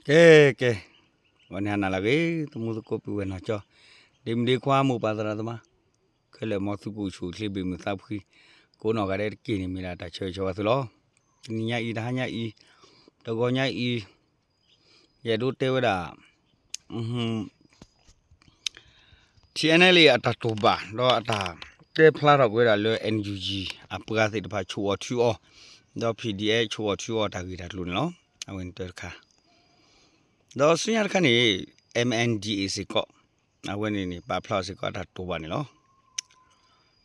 ကဲ ကဲ, ဂီၤန့ၣ်ဟါနၤလၢအဂ့ၤ သမူသကိးပုၢ်ဝဲၢ်နီၢ်ကၠီ, ဒ့မုၣ်ဒ့ခွါ မိၢ်ပၢ်သရၣ်သမါ, ခဲလၢာ်မ်သုကအိၣ်ဆူၣ်အိၣ်ချ့ ဘၣ်မုာ်သးဖှံ, ကိးနီၢ်ဂၤဒဲးတက့ၢ်န့ၣ် မ့ၢ်ဒၣ်တၢ်ဆၢဂ့ၤဆၢဝါသုလီၤ. တနံၤညါအံၤ တဟါညါအံၤ, တဂီၤညါအံၤ, ယအဲၣ်ဒိးတဲဝဲဒၣ် ထံ NLA အတၢ်တိာ်ပာ် ဒီးအတၢ်တဲဖျါထီၣ်ကွံာ်ဝဲဒၣ်လၢ NUG အပှၤသ့ၣ်တဖၣ် ဆိၣ်အီၣ်ထုအီၣ်, ဒီး PDF ဆိၣ်အီၣ်ထုအီၣ်တၢ်ဂ့ၢ်တၢ်ကျိၤန့ၣ်လီၤ. အဝဲန့ၣ်တၢ်တခါ, ဒီးဆူညါတခါန့ၣ် MNDAA စ့ၢ်ကီး, အဝဲန့ၣ်န့ၣ် ပာ်ဖျါအီၤစ့ၢ်ကီးအတၢ်တိာ်ပာ်န့ၣ်လီၤ.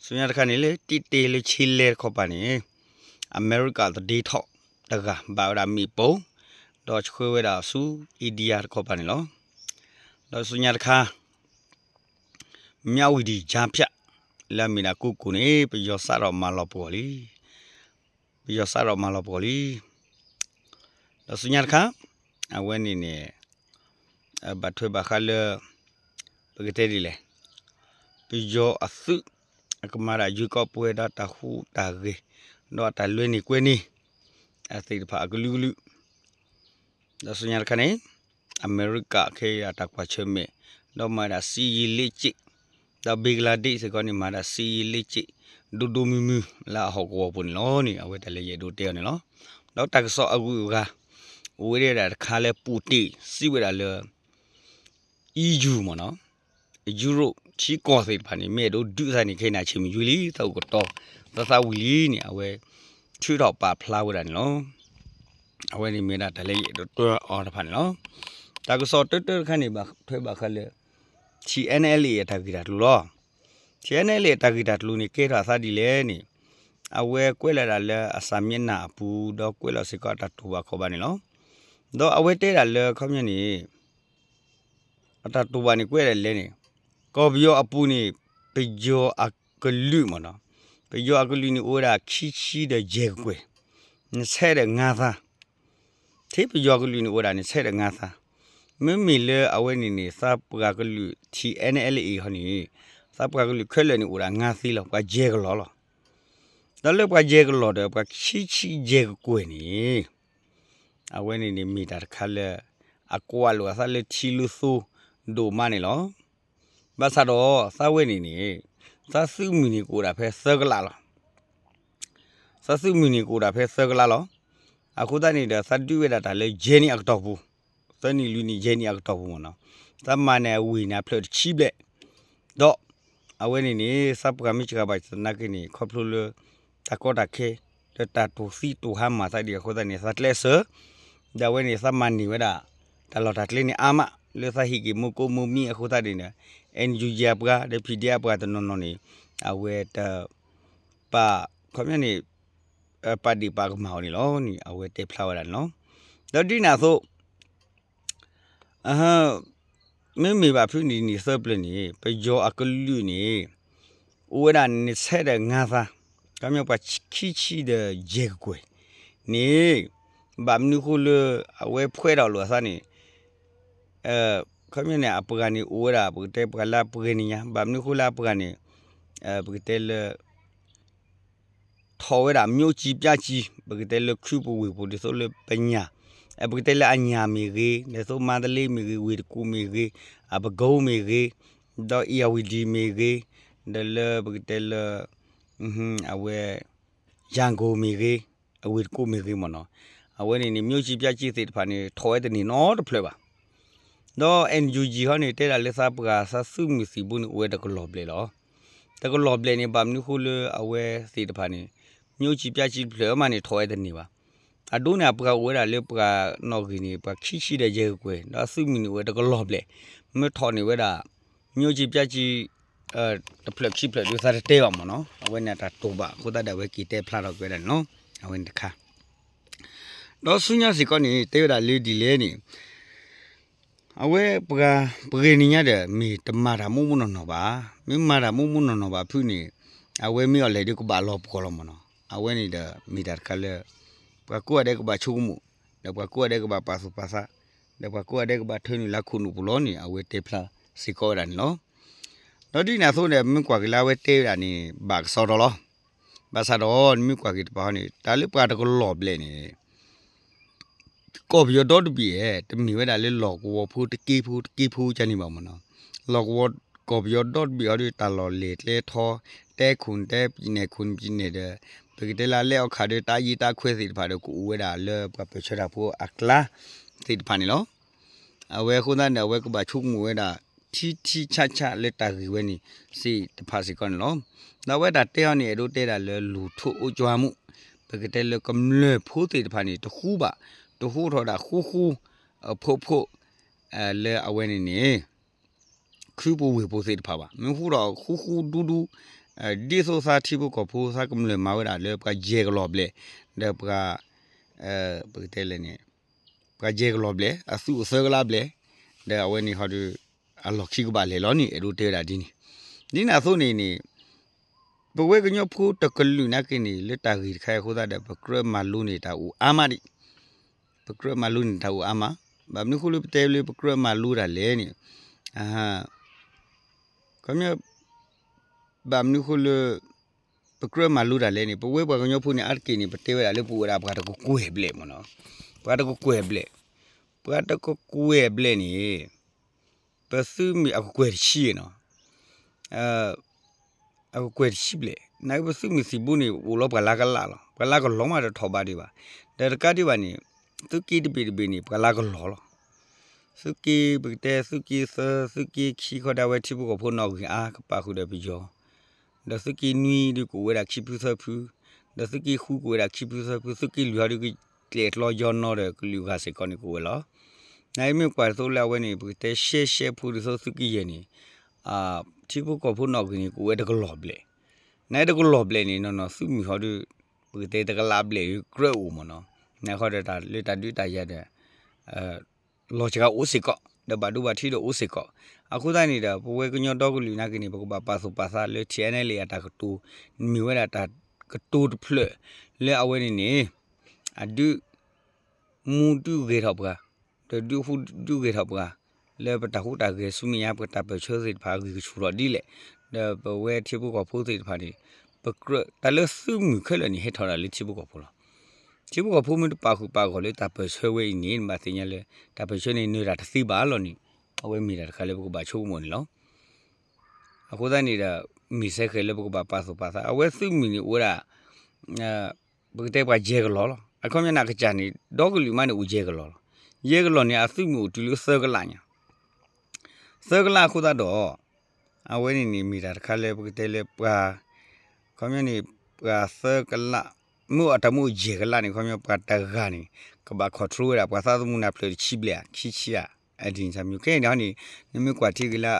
ဆူညါတခါန့ၣ် လၢတံၢ်တဲလၢဆ့လဲတခီပၤန့ၣ် အမဲရကၤသဒ့ထီၣ်တဂၤ ဘၣ်ဝဲဒၣ်မ့ၣ်ပိၢ်, ဒီးဆှၢဝဲဒၣ်ဆူ India တခီပၤန့ၣ်လီၤ. ဒီးဆူညါတခါ မြဝတီ ကြားဖြတ် လၢအမ့ၢ်ဒၣ်ကိးကိၣ်န့ၣ် ပယီၤစးထီၣ်မၤလီၤပှီၢ်လံ. ပယီၤစးထီၣ်မၤလီၤပှီၢ်လံ. ဒီးဆူညါတခါ အဝဲန့ၣ်န့ၣ် ဘၣ်ထွဲဘၣ်ဃးလၢ ပကတဲဒ်လဲၣ်, ပယီၤအသုး အကမၤဒၣ်ယွ့ကီးပှဲၤဒီးတၢ်ဟူးတၢ်ဂဲၤ ဒီးအတၢ်လွဲန့ၢ်ကွဲန့ၢ် အသ့ၣ်တဖၣ်အကလုာ်ကလုာ် ဒီးဆူညါတခါန့ၣ် အမဲရကၤခဲအံၤတၢ်ကွၢ်ဆၢၣ်မဲာ် ဒီးမၤဒၣ်စံယံၤလ့စ့ၣ်, ဒီးဘ့ကလါဒ့းစ့ၢ်ကီးန့ၣ် မၤဒၣ်စံယံၤလ့စ့ၣ် ဒိၣ်ဒိၣ်မုၢ်မုၢ်လၢအဟီၣ်ကဝီၤပူၤန့ၣ်လီၤန့ၣ် အဝဲတၢ်လၢယအဲၣ်ဒိးတဲအီၤန့ၣ်လီၤ. ဒီးတၢ်ကစီၣ်အဂုၤအဂၤ အိၣ်ဝဲဒၣ်တခါလၢပူၤတ့ၢ်စံးဝဲဒၣ်လၢ EU မ့ၢ်နီၤ, ယူရိၣ်ထံကီၢ်သ့ၣ်တဖၣ်န့ၣ် မ့ၢ်အဲၣ်ဒိးဒုးသးန့ၣ် ခဲအံၤန့ၣ် ဆ့ၣ်မုၢ်ယွံလံ သးအိၣ်ကတီၤ သးသးဝံၤလံန့ၣ် အဝဲထုးထီၣ်ပာ်ဖျါဝဲဒၣ်န့ၣ်လီၤ. အဝဲန့ၣ်မ့ၢ်ဒၣ်တၢ်လၢယအဲၣ်ဒိးတဲအီၤတဖၣ်န့ၣ်လီၤ. တၢ်ကစီၣ်တၢတၢတခါန့ၣ် ဘၣ်ထွဲဘၣ်ဃးလၢ TNLA အတၢ်ဂ့ၢ်တၢ်ကျိၤလီၤ. TNLA အတၢ်ဂ့ၢ်တၢ်ကျိၤန့ၣ် ကဲထီၣ်အသးဒ်လဲၣ်န့ၣ် အဝဲကွဲးလီၤဒၣ်လၢအစၢ်မျက်နှာအပူၤ ဒီးကွဲးလီၤစ့ၢ်ကီးအတၢ်တိာ်ပာ်ခီပၤန့ၣ်လီၤ. ဒီးအဝဲတဲဒၣ်လၢခီပညီန့ၣ် အတၢ်တိာ်ပာ်န့ၣ်ကွဲးဒၣ်လဲၣ်န့ၣ် ကီၢ်ပယီၤအပူၤန့ၣ် ပယီၤအကလုာ်မ့ၢ်နီၤ, ပယီၤအကလုာ်န့ၣ်အိၣ်ဝဲဒၣ်ခံဆံဒီးယဲၢ်ကကွဲၢ်, နဆဲးဒီးငါးသန်း, ထဲပယီၤကလုာ်န့ၣ်အိၣ်ဝဲဒၣ်နဆဲးဒီးငါးသန်း, မ့မ့ၢ်လၢအဝဲန့ၣ်န့ၣ် သးပှၤကလုာ် ထံNLA ဟီန့ၣ် သးပှၤကလုာ်ခဲလၢာ်န့ၣ်အိၣ်ဒၣ်ငါးသံလီၤ, ပှၤယဲၢ်ကလီၢ်လီၤ. ဒီးလၢပှၤယဲၢ်ကလီၢ်ဒီး ပှၤခံဆံယဲၢ်ကကွဲၢ်န့ၣ် အဝဲန့ၣ်န့ၣ်မ့ၢ်တၢ်တခါလၢ အကွၢ်လိာ်အသးလၢထံလၢသိဒိၣ်မးန့ၣ်လီၤ. ဘၣ်ဆၣ်ဒီးသးဝဲန့ၣ်န့ၣ် သးသုးမုၢ်န့ၣ်ကအိၣ်ဒၣ်ဖဲသၢကလးလီၤ. သးသုးမုၢ်န့ၣ်ကအိၣ်ဒၣ်ဖဲသၢကလးလီၤ. အဃိသတးန့ၣ်ဒီး သးဒုးဝဲဒၣ်တၢ်လၢယဲၢ်နံၣ်အကတီၢ်ပူၤ, သၢနံၣ်လွံၢ်နံၣ်ယဲၢ်နံၣ်အကတီၢ်ပူၤမ့ၢ်နီၤ, သးမၤန့ၢ်အဝ့ၢ်န့ၣ်အဖျၢၣ်တဆံဘျဲၣ်, ဒီးအဝဲန့ၣ်န့ၣ် သးပှၢ်မ့ၢ်စှၤဘၣ်သနာ်က့န့ၣ် ခီဖျိလၢ တၢ်ကီတၢ်ခဲ ဒီးတၢ်တိၢ်သံတိၢ်ဟါမၢ်သးဒ်အဃိသတးန့ၣ် သးကျဲးစၢး, ဒီးအဝဲန့ၣ် သးမၤန့ၢ်ဝဲဒၣ် တၢ်လီၢ်တၢ်ကျဲန့ၣ်အါမး လၢသးဟ့ၣ်က့ၤမိၢ်ကိးမိၢ်မံအဃိသတးန့ၣ်ဒီး NUG အပှၤ ဒီး PDF အပှၤတနီၤနီၤန့ၣ် အဝဲတ ပာ် ခီပညီန့ၣ် ပာ်ဒ့ၣ်ပာ်ကမၣ်အီၤန့ၣ်လီၤန့ၣ် အဝဲတဲဖျါဝဲဒၣ်န့ၣ်လီၤ. ဒီးဒ်န့ၣ်အသိး မ့မ့ၢ်ဘၣ်ဖုးနံၣ်နံၣ်သၢပျၢၤန့ၣ် ပယီၤအကလုာ်န့ၣ် အိၣ်ဝဲဒၣ်နဆဲးဒီးငါးသန်း, ခီပညီပှၤခံဆံဒီးယဲၢ်ကကွဲၢ်န့ၣ် ဘၣ်မနုၤဃိလၢ အဝဲဖှဲထီၣ်လိာ်အသးန့ၣ် ခီပညီန့ၣ် အပှၤန့ၣ်အိၣ်ဝဲဒၣ် ပကတဲပှၤလၢအပှဲၤနံၤညါ ဘၣ်မနုၤဃိလၢအပှၤန့ၣ် ပကတဲလၢ ထီၣ်ဝဲဒၣ် မြို့ကြီးပြကြီး ပကတဲလၢခုပဝ့ၢ်ပူၤ ဒ်သိးလၢပညၣ် ပကတဲလၢအညၣ်မ့ၢ်ဂ့ၤ ဒ်သိးမန္တလေးမ့ၢ်ဂ့ၤ ဝ့ၢ်တကူၣ်မ့ၢ်ဂ့ၤ အပကိမ့ၢ်ဂ့ၤ ဒီး အ့ၣ်ယၣ်ဝတံၤ မ့ၢ်ဂ့ၤ ဒီးလၢပကတဲလၢ အဝဲ ရန်ကုန် မ့ၢ်ဂ့ၤ အဝ့ၢ်တကူၣ်မ့ၢ်ဂ့ၤမ့ၢ်နီၤ အဝဲန့ၣ်န့ၣ် မြို့ကြီးပြကြီး သ့ၣ်တဖၣ်န့ၣ် ထီၣ်ဝဲတန့ၢ်နီတဖျၢၣ်ဘၣ်. ဒီး NUG ဟီန့ၣ် တဲဒၣ်လၢသးပှၢ်သးသုးမုၢ်သံၣ်ဘိန့ၣ် အိၣ်ဝဲတကလီၢ်ဘျဲၣ်လီၤ. တကလီၢ်ဘျဲၣ်န့ၣ် ဘၣ်မနုၤဃိလၢအဝဲသ့ၣ်တဖၣ်န့ၣ် မြို့ကြီးပြကြီး တဖျၢၣ်မးန့ၣ် ထီၣ်ဝဲတန့ၢ်ဘၣ်. အဒိန့ၣ် အပှၤအိၣ်ဝဲဒၣ်လၢပှၤနီၣ်ဂံၢ်န့ၣ် ပှၤခံဆံဒီးယဲၢ်ကကွဲၢ် ဒီးအသုးမုၢ်န့ၣ်အိၣ်ဝဲတကလီၢ်ဘျဲၣ် မ့ၢ်ထီၣ်န့ၢ်ဝဲဒၣ် မြို့ကြီးပြကြီး တဖျၢၣ်ခံဖျၢၣ်ဒုးသးတတဲဘၣ်မ့ၢ်နီၤ အဝဲန့ၣ်တၢ်တိာ်ဘၣ်အဃိသတးဒီး အဝဲက့ၤတဲဖျါထီၣ်က့ၤဝဲဒၣ်န့ၣ်လီၤ. အဝဲန့ၣ်တခါ ဒီးဆူညါစ့ၢ်ကီးန့ၣ် တဲဝဲဒၣ်လၢဒ်လဲၣ်န့ၣ် အဝဲပှၤပဂ့ၤနံၤညါဒီး မ့ၢ်တမၤတၢ်မိၢ်မိၢ်နီၢ်နီၢ်ဘၣ်. မ့ၢ်မၤတၢ်မိၢ်မိၢ်နီၢ်နီၢ်ဘၣ်ဖုးန့ၣ် အဝဲမ့ၢ်အီၤလဲၣ်ဒုးကဘၣ်လီၤပှီၢ်လီၤမ့ၢ်နီၤ. အဝဲန့ၣ်ဒီးမ့ၢ်တၢ်တခါလၢ ပှၤကိးဂၤဒဲးကဘၣ်ဆိကမိၣ် ဒီးပှၤကိးဂၤဒဲးကဘၣ်ပာ်သူၣ်ပာ်သး ဒီးပှၤကိးဂၤဒဲးကဘၣ်ထၢနုာ်လၢခိၣ်နူာ်ပူၤလီၤန့ၣ် အဝဲတဲဖျါစ့ၢ်ကီးဝဲဒၣ်န့ၣ်လီၤ. ဒီးဒ်န့ၣ်အသိးန့ၣ် မ့ၢ်ကွၢ်က့ၤလၢအဝဲတဲဝဲဒၣ်န့ၣ် ဘၣ်ကစီဒီလီၤ. ဘၣ်ဆၣ်ဒီးနမ့ၢ်ကွၢ်က့ၤတပၤဟီန့ၣ် တၢ်လၢပှၤတကလီၢ်ဘျဲၣ်န့ၣ် ကီၢ်ပယီၤဒီတဘ့ၣ်ဧၢ တမ့ၢ်ဝဲဒၣ်လၢလီၢ်ကဝီၤဖိတက့ဖိတက့ဖိကန့ၣ်ဘၣ်မ့ၢ်နီၤ. လီၢ်ကဝီၤ ကီၢ်ပယီၤဒီတဘ့ၣ်ဟီဒီး တၢ်လီၢ်လဲၤကျဲထီ တဲခိၣ်တဲ ပယနဲၣ်ခိၣ်ပယနဲၣ်ဒီး ပကတဲလၢအလဲအီၣ်ခးဒီး တၢ်အံၤတၢ်ခွဲးသ့ၣ်တဖၣ်ဒီး ကအိၣ်ဝဲဒၣ်လၢပှၤပၢၢ်ဆၢတၢ်ဖိအကျါသ့ၣ်တဖၣ်န့ၣ်လီၤ. အဝဲအဃိသတးန့ၣ် အဝဲကဘၣ်ဆိကမိၣ်ဝဲဒၣ် ထံထံဆးဆးလၢတၢ်ဂ့ၢ်ဝဲန့ၣ် သ့ၣ်တဖၣ်စ့ၢ်ကီးန့ၣ်လီၤ. ဒီးအဝဲတၢ်တဲအီၤန့ၣ် အဲၣ်ဒိးတဲဒၣ်လၢ လူထုအိုးကွင်းမှု ပကတဲလၢကမျၢၢ်ဖိသ့ၣ်တဖၣ်န့ၣ် တဃူဘၣ် တဃူထီၣ်ဒၣ်ဃူဃူ ဖိးဖိး လၢအဝဲန့ၣ်န့ၣ် ခုပူၤဝ့ၢ်ပူၤသ့ၣ်တဖၣ်ဘၣ်. မ့ၢ်ဃူဒီးဃူဃူဒူဒူ ဒ်သိးသးထံဖိကီၢ်ဖိသးကမျၢၢ်မၤဝဲဒၣ်လၢပှၤယဲၢ်ကလီၤဘျဲၣ် ဒီးပှၤ ပကတဲလဲၣ်န့ၣ် ပှၤယဲၢ်ကလီၤဘျဲၣ် အသူးအိၣ်သၢကလးဘျဲၣ် ဒီးအဝဲန့ၣ်ဟီဒီး အလီၢ်ခံကဘၣ်လဲၤလီၤန့ၣ် အဲၣ်ဒိးတဲဝဲဒၣ်ဒ်န့ၣ်. ဒ်န့ၣ်အသိးန့ၣ်န့ၣ် ပဝဲကညီဖိတကလုာ်နာ်က့န့ၣ် လၢတၢ်ဂ့ၢ်တခါအံၤအဃိသတးဒီး ပကြၢးမၤလိန့ၢ်တၢ်အိၣ်အါမးဒံး ပကြၢးမၤလိန့ၢ်တၢ်အိၣ်အါမး. ဘၣ်မနုၤဃိလၢပတဲလၢပကြၢးမၤလိတၢ်လဲၣ်န့ၣ် ခီပညီ ဘၣ်မနုၤဃိလၢ ပကြၢးမၤလိတၢ်လဲၣ်န့ၣ် ပဝဲပှၤကညီဖိန့ၣ် အါတက့ၢ်န့ၣ် ပတဲဝဲဒၣ်လၢပအိၣ်ဝဲဒၣ်ပှၤတကကွဲၢ်ဘျဲၣ်မ့ၢ်နီၤ. ပှၤတကကွဲၢ်ဘျဲၣ် ပှၤတကကွဲၢ်ဘျဲၣ်န့ၣ် ပသုးမုၢ်အကကွဲၢ်တဆံနီၤ အကကွဲၢ်တဆံဘျဲၣ် နာ်က့ပသုးမုၢ်သံၣ်ဘိန့ၣ် အိၣ်လီၤပှၤလၢကလးလီၤ. ပှၤလၢကလီၤမးတထီၣ်ဘးဒံးဘၣ်. ဒီးတကးဒံးဘၣ်န့ၣ် သုးက့တဘ့ၣ်တဘ့ၣ်န့ၣ် ပှၤလၢကလီၤလီၤ. သုးက့ ပကတဲသုးက့သၢ သုးက့ခံ ခီဒၣ်ဝဲထံဖိကီၢ်ဖိနီၣ်ဂံၢ်အါ ကပာ်ဃုာ်ဒီးပယီၤ ဒီးသုးက့နွံဒုးကအိၣ်ဝဲဒၣ်ခံဖုသၢဖု, ဒီးသုးက့ဃုကအိၣ်ဝဲဒၣ်ခံဖုသၢဖု, သုးက့လွံၢ်ဟီဒုးကကျဲၣ်ကျီယီနီၤဒီးကလုာ်ဂၤစ့ၢ်ကီးန့ၣ်ကအိၣ်ဝဲလီၤ. နာ်က့မ့ၢ်ကွၢ်တသိးလၢအဝဲန့ၣ် ပကတဲရှဲရှဲဖိဒ်သိးသုးက့ယဲၢ်န့ၣ် ထံဖိကီၢ်ဖိနီၣ်ဂံၢ်န့ၣ် ကအိၣ်ဝဲတကလီၤဘျဲၣ်. နာ်က့တကလီၤဘျဲၣ်န့ၣ် နီၢ်နီၢ်သုးမုၢ်ဟီဒုး ပကတဲတကလးဘျဲၣ်ဒုးကြၢးအိၣ်မ့ၢ်နီၤ. နာ်ဃီဒီးတၢ်လၢတၢ်ဒုးတၢ်ယၤဒီး လီၤစှၤအိၣ်စ့ၢ်ကီး, ဒီးဘၣ်ဒိဘၣ်ထံးဒီးအိၣ်စ့ၢ်ကီး. အဃိသတးန့ၣ်ဒီး ပဝဲကညီဒီကလုာ်နာ်က့န့ၣ် ပကဘၣ်ပာ်သူၣ်ပာ်သးလၢ ထံၣ်အဲနဲလ့ၣ် အတၢ်ကတိၤ, မ့ၢ်ဝဲဒၣ်တၢ်ကတိၤတဖျၢၣ်လၢအဝဲန့ၣ်န့ၣ် အဒုးမူဒုးဂဲၤထီၣ်ပှၤ, ဒီးဒုးဟူဒုးဂဲၤထီၣ်ပှၤ, လၢပတၢ်ဟူးတၢ်ဂဲၤဆူမဲာ်ညါ ပတၢ်ပၢၢ်ဆၢသ့ၣ်တဖၣ်အဂံၢ်ကဆူၣ်ထီၣ်ဒ်လဲၣ်, ဒီးပဝဲထံဖိကီၢ်ဖိသ့ၣ်တဖၣ်န့ၣ် ပကြၢးတၢ်လၢသုးမုၢ်ခဲလၢာ်န့ၣ် ဟဲထီၣ်ဒၣ်လၢထံဖိကီၢ်ဖိလီၤ. ထံဖိကီၢ်ဖိမ့ၢ်တပာ်ဃုာ်ပာ်ဂီၢ်လၢတၢ်ပၢၢ်ဆၢဝဲအံၤန့ၣ် နဘၣ်သ့ၣ်ညါလၢ တၢ်ပၢၢ်ဆၢန့ၣ်နၢၤတၢ်တသ့ဘၣ်လီၤန့ၣ်, အဝဲမ့ၢ်တၢ်တခါလၢပကဘၣ်ဆိကမိၣ်န့ၣ်လီၤ. အဃိသတးန့ၣ်ဒီး မ့ၢ်စဲဃဲၤလၢပကဘၣ်ပာ်သူၣ်ပာ်သး, အဝဲသုးမုၢ်န့ၣ်အိၣ်ဝဲဒၣ် ပကတဲပှၤယဲၢ်ကလီၤလီၤ. အခီပညီန့ၣ် အကစၢ်န့ၣ် ဒီကလုာ်မးန့ၣ်အိၣ်ယဲၢ်ကလီၤလီၤ. ယဲၢ်ကလီၤန့ၣ် အသုးမုၢ်အိၣ်တုၤလၢသၢကလးညါ, သၢကလးအဃိသတးဒီး အဝဲန့ၣ်န့ၣ် မ့ၢ်တၢ်တခါလၢပကတဲလၢပှၤ ခီပညီန့ၣ် ပှၤသၢကလး, မ့ၢ်အတၢ်မ့ၢ်အိၣ်ယဲၢ်ကလးန့ၣ် ခီပညီပှၤတဂၤန့ၣ် ကဘၣ် control ဝဲဒၣ် ပှၤသးသမူနၢ်ဖျၢၣ်တဆံဘျဲၣ်ဧါ ခံဆံဧါ, အဒ်န့ၣ် ခဲအံၤန့ၣ်န့ၣ် နမ့ၢ်ကွၢ်ထံက့ၤလၢ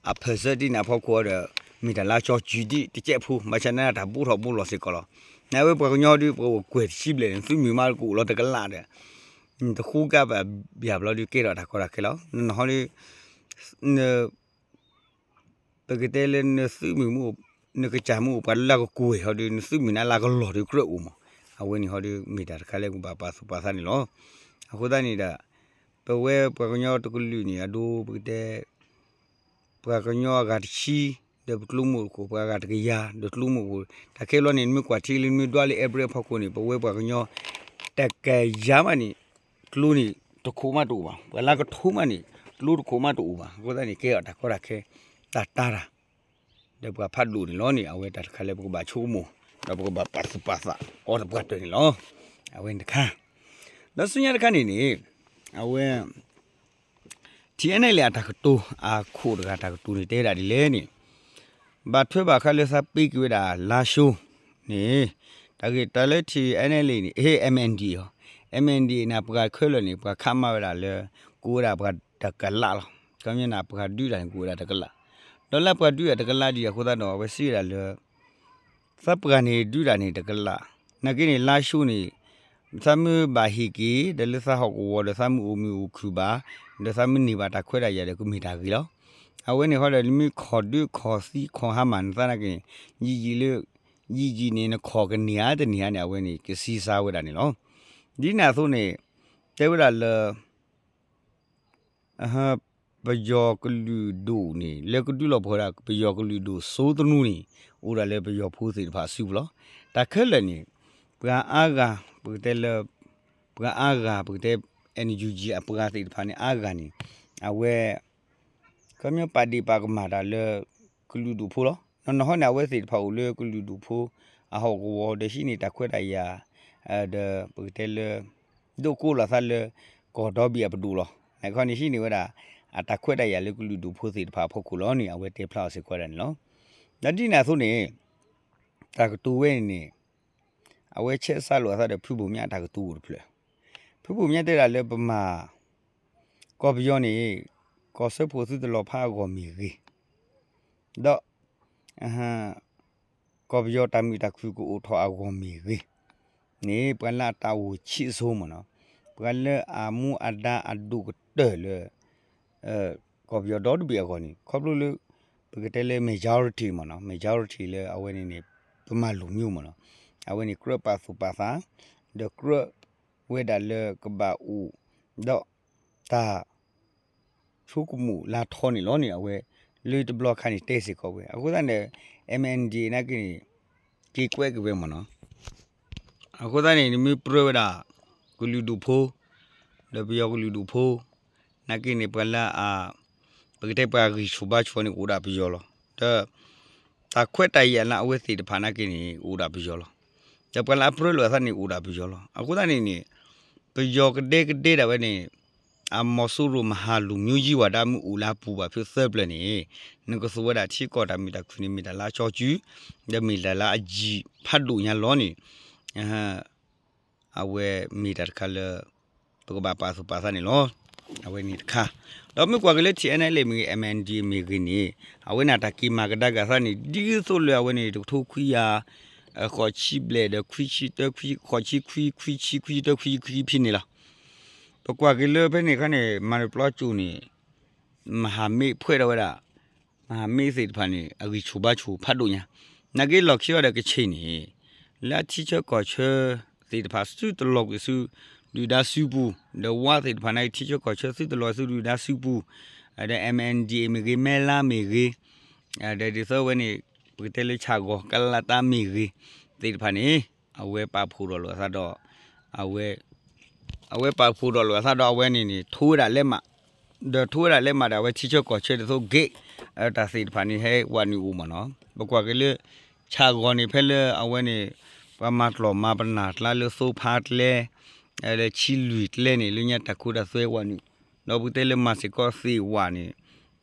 အပၢၢ်ဆၢဒ်န့ၣ်အဖီခိၣ်ဒီး မ့ၢ်တၢ်လၢကၠီၤကုာ်ဒ်တကဲးဖိ, ဘၣ်ဆၣ်န့ၣ်တၢ်ဘူးထီၣ်ဘူးလီၤစ့ၢ်ကီးလီၤ. နဝဲပှၤကညီဒုး ပှၤအိၣ်ကွဲၢ်တဆံဘျဲၣ်န့ၣ် သုးမုၢ်မးကအိၣ်လီၤတကလးဒီး တဃူကဘၣ်ဘၣ်ဘျီဒုးကဲထီၣ်တၢ်ကီတၢ်ခဲလီၤ. နဟီဒုး ပကတဲလၢနသုးမုၢ်မ့ၢ်အိၣ်, နကစၢ်မ့ၢ်အိၣ်ပှၤလၢကကွဲၢ်ဟီဒုး နသုးမုၢ်န့ၣ်လၢကလီၤဒုးကြၢးအိၣ်မး, အဝဲန့ၣ်ဟီဒုး မ့ၢ်တၢ်တခါလၢပကဘၣ်ပာ်သူၣ်ပာ်သးန့ၣ်လီၤ. အဃိသတးန့ၣ်ဒီး ပဝဲပှၤကညီတကလုာ်န့ၣ် အဒိပကတဲ ပှၤကညီအဂၤတဆံ ဒီးပကျိမိၢ်တခိၣ်, ပှၤအဂၤတကယၤ ဒီးကျိမိၢ်တခိၣ်, တၢ်ခဲလီၤန့ၣ် နမ့ၢ်ကွၢ်ထံလၢနမ့ၢ်ဒွးလၢ average အဖီခိၣ်န့ၣ် ပဝဲပှၤကညီ တကယၤမးန့ၣ် ကျိန့ၣ်တခိၣ်မးတအိၣ်ဘၣ်, ပှၤလၢကထိမးန့ၣ် ကျိတခိၣ်မးတအိၣ်ဘၣ်. အဃိသတးန့ၣ် ကဲထီၣ်တၢ်ကီတၢ်ခဲ တၢ်တာ်တၢ် ဒီးပှၤဖးဒိၣ်န့ၣ်လီၤန့ၣ် အဝဲတၢ်တခါလၢပကဘၣ်ဆိကမိၣ် ဒီးပကဘၣ်ပာ်သူၣ်ပာ်သးအီၤတပှၢ်တၢၢ်န့ၣ်လီၤ. အဝဲန့ၣ်တခါ ဒီးဆူညါတခါန့ၣ်န့ၣ် အဝဲ ထံၣ်အဲနဲလံ အတၢ်ကတိၤ အခိၣ်တဂၤတၢ်ကတိၤန့ၣ် တဲဒၣ်ဒ်လဲၣ်န့ၣ် ဘၣ်ထွဲဘၣ်ဃးလၢသးပ့ၤက့ၤဝဲဒၣ်လါၡိန့ၣ် တၢ်ဂ့ၢ်တၢ်လၢထံၣ်အဲနဲလံန့ၣ် အ့ MNDAA အီၤ MNDAA န့ၣ် ပှၤခဲလၢာ်န့ၣ် ပှၤခးမၤဝဲဒၣ်လၢ ကိးဝဲဒၣ်ပှၤတကလးလီၤ. ခီပညီန့ၣ် ပှၤဒုးတၢ်န့ၣ် ကိးဝဲဒၣ်တကလး, ဒီးလၢပှၤဒုးတၢ်တကလးဒံးအဃိသတးဒီး အဝဲစံးဝဲဒၣ်လၢ သးပှၢ်န့ၣ်ဒုးတၢ်န့ၣ်တကလး, နာ်က့န့ၣ် လါၡိန့ၣ် သးမ့ၢ်ဘၣ်ဟ့ၣ်က့ၤ ဒီးလၢသးဟီၣ်ကဝီၤဒီးသးမ့ၢ်အိၣ်မုာ်အိၣ်ခုၣ်ဘၣ်, ဒီးသးမ့ၢ်န့ၢ်ဘၣ်တၢ်ခွဲးတၢ်ယာ်ဒီးကမ့ၢ်တၢ်ဂ့ၤလီၤ. အဝဲန့ၣ်ဃီဒီး နမ့ၢ်ခီၣ်ဒုးခီၣ်သံခီၣ်ဟါမၢ်နသးနာ်က့န့ၣ် ယံာ်ယံာ်လၢ ယံာ်ယံာ်န့ၣ် နခီၣ်ကန့ၢ်ဧါတန့ၢ်ဧါန့ၣ် အဝဲန့ၣ် ကသံစါဝဲဒၣ်န့ၣ်လီၤ. ဒ်န့ၣ်အသိးန့ၣ် တဲဝဲဒၣ်လၢ ပယီၤကလုာ်ဒိၣ်န့ၣ် လၢကဒုးလီၤပှီၢ်ဝဲဒၣ် ပယီၤကလုာ်ဒိၣ်စိသနူန့ၣ် အိၣ်ဒၣ်လၢပယီၤဖိသ့ၣ်တဖၣ်အစုပူၤလီၤ. တၢ်ခဲလၢာ်န့ၣ် ပှၤအါဂၤ ပကတဲလၢ ပှၤအါဂၤ ပကတဲ NUG အပှၤသ့ၣ်တဖၣ်န့ၣ် အါဂၤန့ၣ် အဝဲ ခီပညီပာ်ဒ့ၣ်ပာ်ကမၣ်တၢ်လၢ ကလုာ်ဒူၣ်ဖိလီၤ. နီၢ်နီၢ်ဟီန့ၣ် အဝဲသ့ၣ်တဖၣ်အိၣ်လၢကလုာ်ဒူၣ်ဖိ အဟီၣ်ကဝီၤဒီးဟံးန့ၢ်တၢ်ခွဲးတၢ်ယာ် ဒီးပကတဲလၢ ဒိၣ်ကိးလိာ်သးလၢ ကီၢ်ဒီဘ့ၣ်အပဒိၣ်လီၤ. နခီန့ၣ်ဟံးန့ၢ်ဝဲဒၣ် အတၢ်ခွဲးတၢ်ယာ်လၢကလုာ်ဒူၣ်ဖိသ့ၣ်တဖၣ်အဖီခိၣ်လီၤန့ၣ် အဝဲတဲဖျါအီၤစ့ၢ်ကီးဒၣ်န့ၣ်လီၤ. ဒီးဒ်န့ၣ်အသိးန့ၣ် တၢ်ကတိၤဝဲန့ၣ် အဝဲဆဲးစးလိာ်အသးဒီးဖုဘိၣ်မၠးအတၢ်ကတိၤအိၣ်တဖျၢၣ်. ဖုဘိၣ်မၠးတဲဒၣ်လၢပမၤ ကီၢ်ပယီၤန့ၣ် ကီၢ်စၢဖှိၣ်သုတလီၤဖးအဂီၢ်မ့ၢ်ဂ့ၤ, ဒီး ကီၢ်ပယီၤတၢ်မုာ်တၢ်ခုၣ်ကအိၣ်ထီၣ်အဂီၢ်မ့ၢ်ဂ့ၤန့ၣ် ပှၤလၢအတၢ်အိၣ်ဆံးအစိၤမ့ၢ်နီၤ, ပှၤလၢအမူအဒါအဒိၣ်ကတၢၢ်လၢ ကီၢ်ပယီၤဒီတဘ့ၣ်အဂီၢ်န့ၣ် ခီဖျိလၢ ပကတဲလၢ majority မ့ၢ်နီၤ, majority လၢအဝဲန့ၣ်န့ၣ် ပမၤလူၤမံမ့ၢ်နီၤ, အဝဲန့ၣ်ကြၢးပာ်သူၣ်ပာ်သး ဒီးကြၢးဝဲဒၣ်လၢကဘၣ်အိၣ် ဒီးတၢ် ဆိကမိၣ်လါထီန့ၣ်လီၤန့ၣ် အဝဲ လၢတဘျီခါန့ၣ်တဲစ့ၢ်ကီးဝဲ. အဃိသတးန့ၣ် MNDAA နာ်က့န့ၣ် က့ၤကွဲက့ၤဝဲမ့ၢ်နီၤ. အဃိသတးန့ၣ် နမ့ၢ်ပြၢဝဲဒၣ် ကလုာ်ဒူၣ်ဖိ ဒီးပယီၤကလုာ်ဒူၣ်ဖိ နာ်က့န့ၣ် ပှၤလၢအ ပကတဲပှၤဂံၢ်ဆူၣ်ဘါဆူၣ်န့ၣ် အိၣ်ဒၣ်ပယီၤလီၤ. ဒီး တၢ်ခွဲးတၢ်ယာ်လၢအဝဲသ့ၣ်တဖၣ်နာ်က့န့ၣ် အိၣ်ဒၣ်ပယီၤလီၤ. ဒီးပှၤလၢအပြၢလိာ်အသးန့ၣ် အိၣ်ဒၣ်ပယီၤလီၤ. အဃိသတးန့ၣ်န့ၣ် ပယီၤကဒဲကဒဲဒၣ်ဝဲန့ၣ် အမီၤစိရိၤမဟာလူမျိုးကြီးဝါဒ မ့ၢ်အိၣ်လၢအပူၤဘၣ်ဖုသၢပျၢၤန့ၣ် နကသိးဝဲဒၣ်ထံကီၢ်တၢ်မုာ်တၢ်ခုၣ်န့ၣ် မ့ၢ်တၢ်လၢအကၠီကၠူ, ဒီးမ့ၢ်တၢ်လၢအယံာ်ဖးဒိၣ်ညါလီၤန့ၣ် အဝဲမ့ၢ်တၢ်တခါလၢ ပကဘၣ်ပာ်သူၣ်ပာ်သးန့ၣ်လီၤ. အဝဲန့ၣ်တခါ, ဒီးမ့ၢ်ကွၢ်က့ၤလၢ ထံၣ်အဲၣ်နဲၣ်လ့ၣ် မ့ၢ်ဂ့ၤ MNDAA မ့ၢ်ဂ့ၤန့ၣ် အဝဲန့ၣ်တၢ်က့ၤမၤကဒါက့ၤအသးန့ၣ် ဒ်သိးလၢအဝဲန့ၣ် တကထိခွံကယၤ ဃိးဆံဘျဲၣ်ဒီး ခွံဆံတၢ ခွံဆံခွံ ခွံဆံတၢ ခွံဆံခွံဖဲန့ၣ်လီၤ. ပကွၢ်က့ၤလၢဖဲန့ၣ်အခါန့ၣ် မၤတဘျီကၠိန့ၣ် မဟာမိတ် ဖွဲ့ထီၣ်ဝဲဒၣ် မဟာမိတ် သ့ၣ်တဖၣ်န့ၣ် အဂံၢ်ဆူၣ်ဘါဆူၣ်ဖးဒိၣ်ညါ, နာ်က့လီၢ်ခံအီၤဒီးကချ့ၣ်န့ၣ် လၢအထံဆၢကီၢ်ဆၢသ့ၣ်တဖၣ် သုတလီၤကွံာ်ဆူ ဒုၣ်ဒါစုပူၤ, ဒီးဝါသ့ၣ်တဖၣ်နာ်က့ထံဆၢကီၢ်ဆၢ သုတလီၤဆူဒုၣ်ဒါစုပူၤ, ဒီး MNDAA မ့ၢ်ဂ့ၤ မဲလါမ့ၢ်ဂ့ၤ, ဒီးဒ်သိးဝဲန့ၣ် ပကတဲလၢဆၣ်ဂီၤ ကလၤတၢ်မ့ၢ်ဂ့ၤ သ့ၣ်တဖၣ်န့ၣ် အဝဲပာ်ဖှိၣ်ထီၣ်လိာ်အသးဒီး အဝဲ အဝဲပာ်ဖှိၣ်ထီၣ်လိာ်အသးဒီးအဝဲန့ၣ်န့ၣ် ထိဝဲဒၣ်လဲးမး, ဒီးထိဝဲဒၣ်လဲးမးဒီး အဝဲထံဆၢကီၢ်ဆၢဒ်သိး gate တၢ်သ့ၣ်တဖၣ်န့ၣ် ဟဲဝးနုာ်အိၣ်မ့ၢ်နီၤ. ပကွၢ်က့ၤလၢ ဆၣ်ဂီၤန့ၣ် ဖဲလၢအဝဲန့ၣ် ပှၤမၤကျီၢ်မၤပနၢ်ကျါလၢသိဖါကျဲ လၢဆံလွံၢ်ကျဲန့ၣ် လၢညါတၢ်ခိတၢ်သွဲဝးနုာ်, ဒီးပကတဲလၢမၤစ့ၢ်ကီးသ့ၣ်ဝးန့ၣ်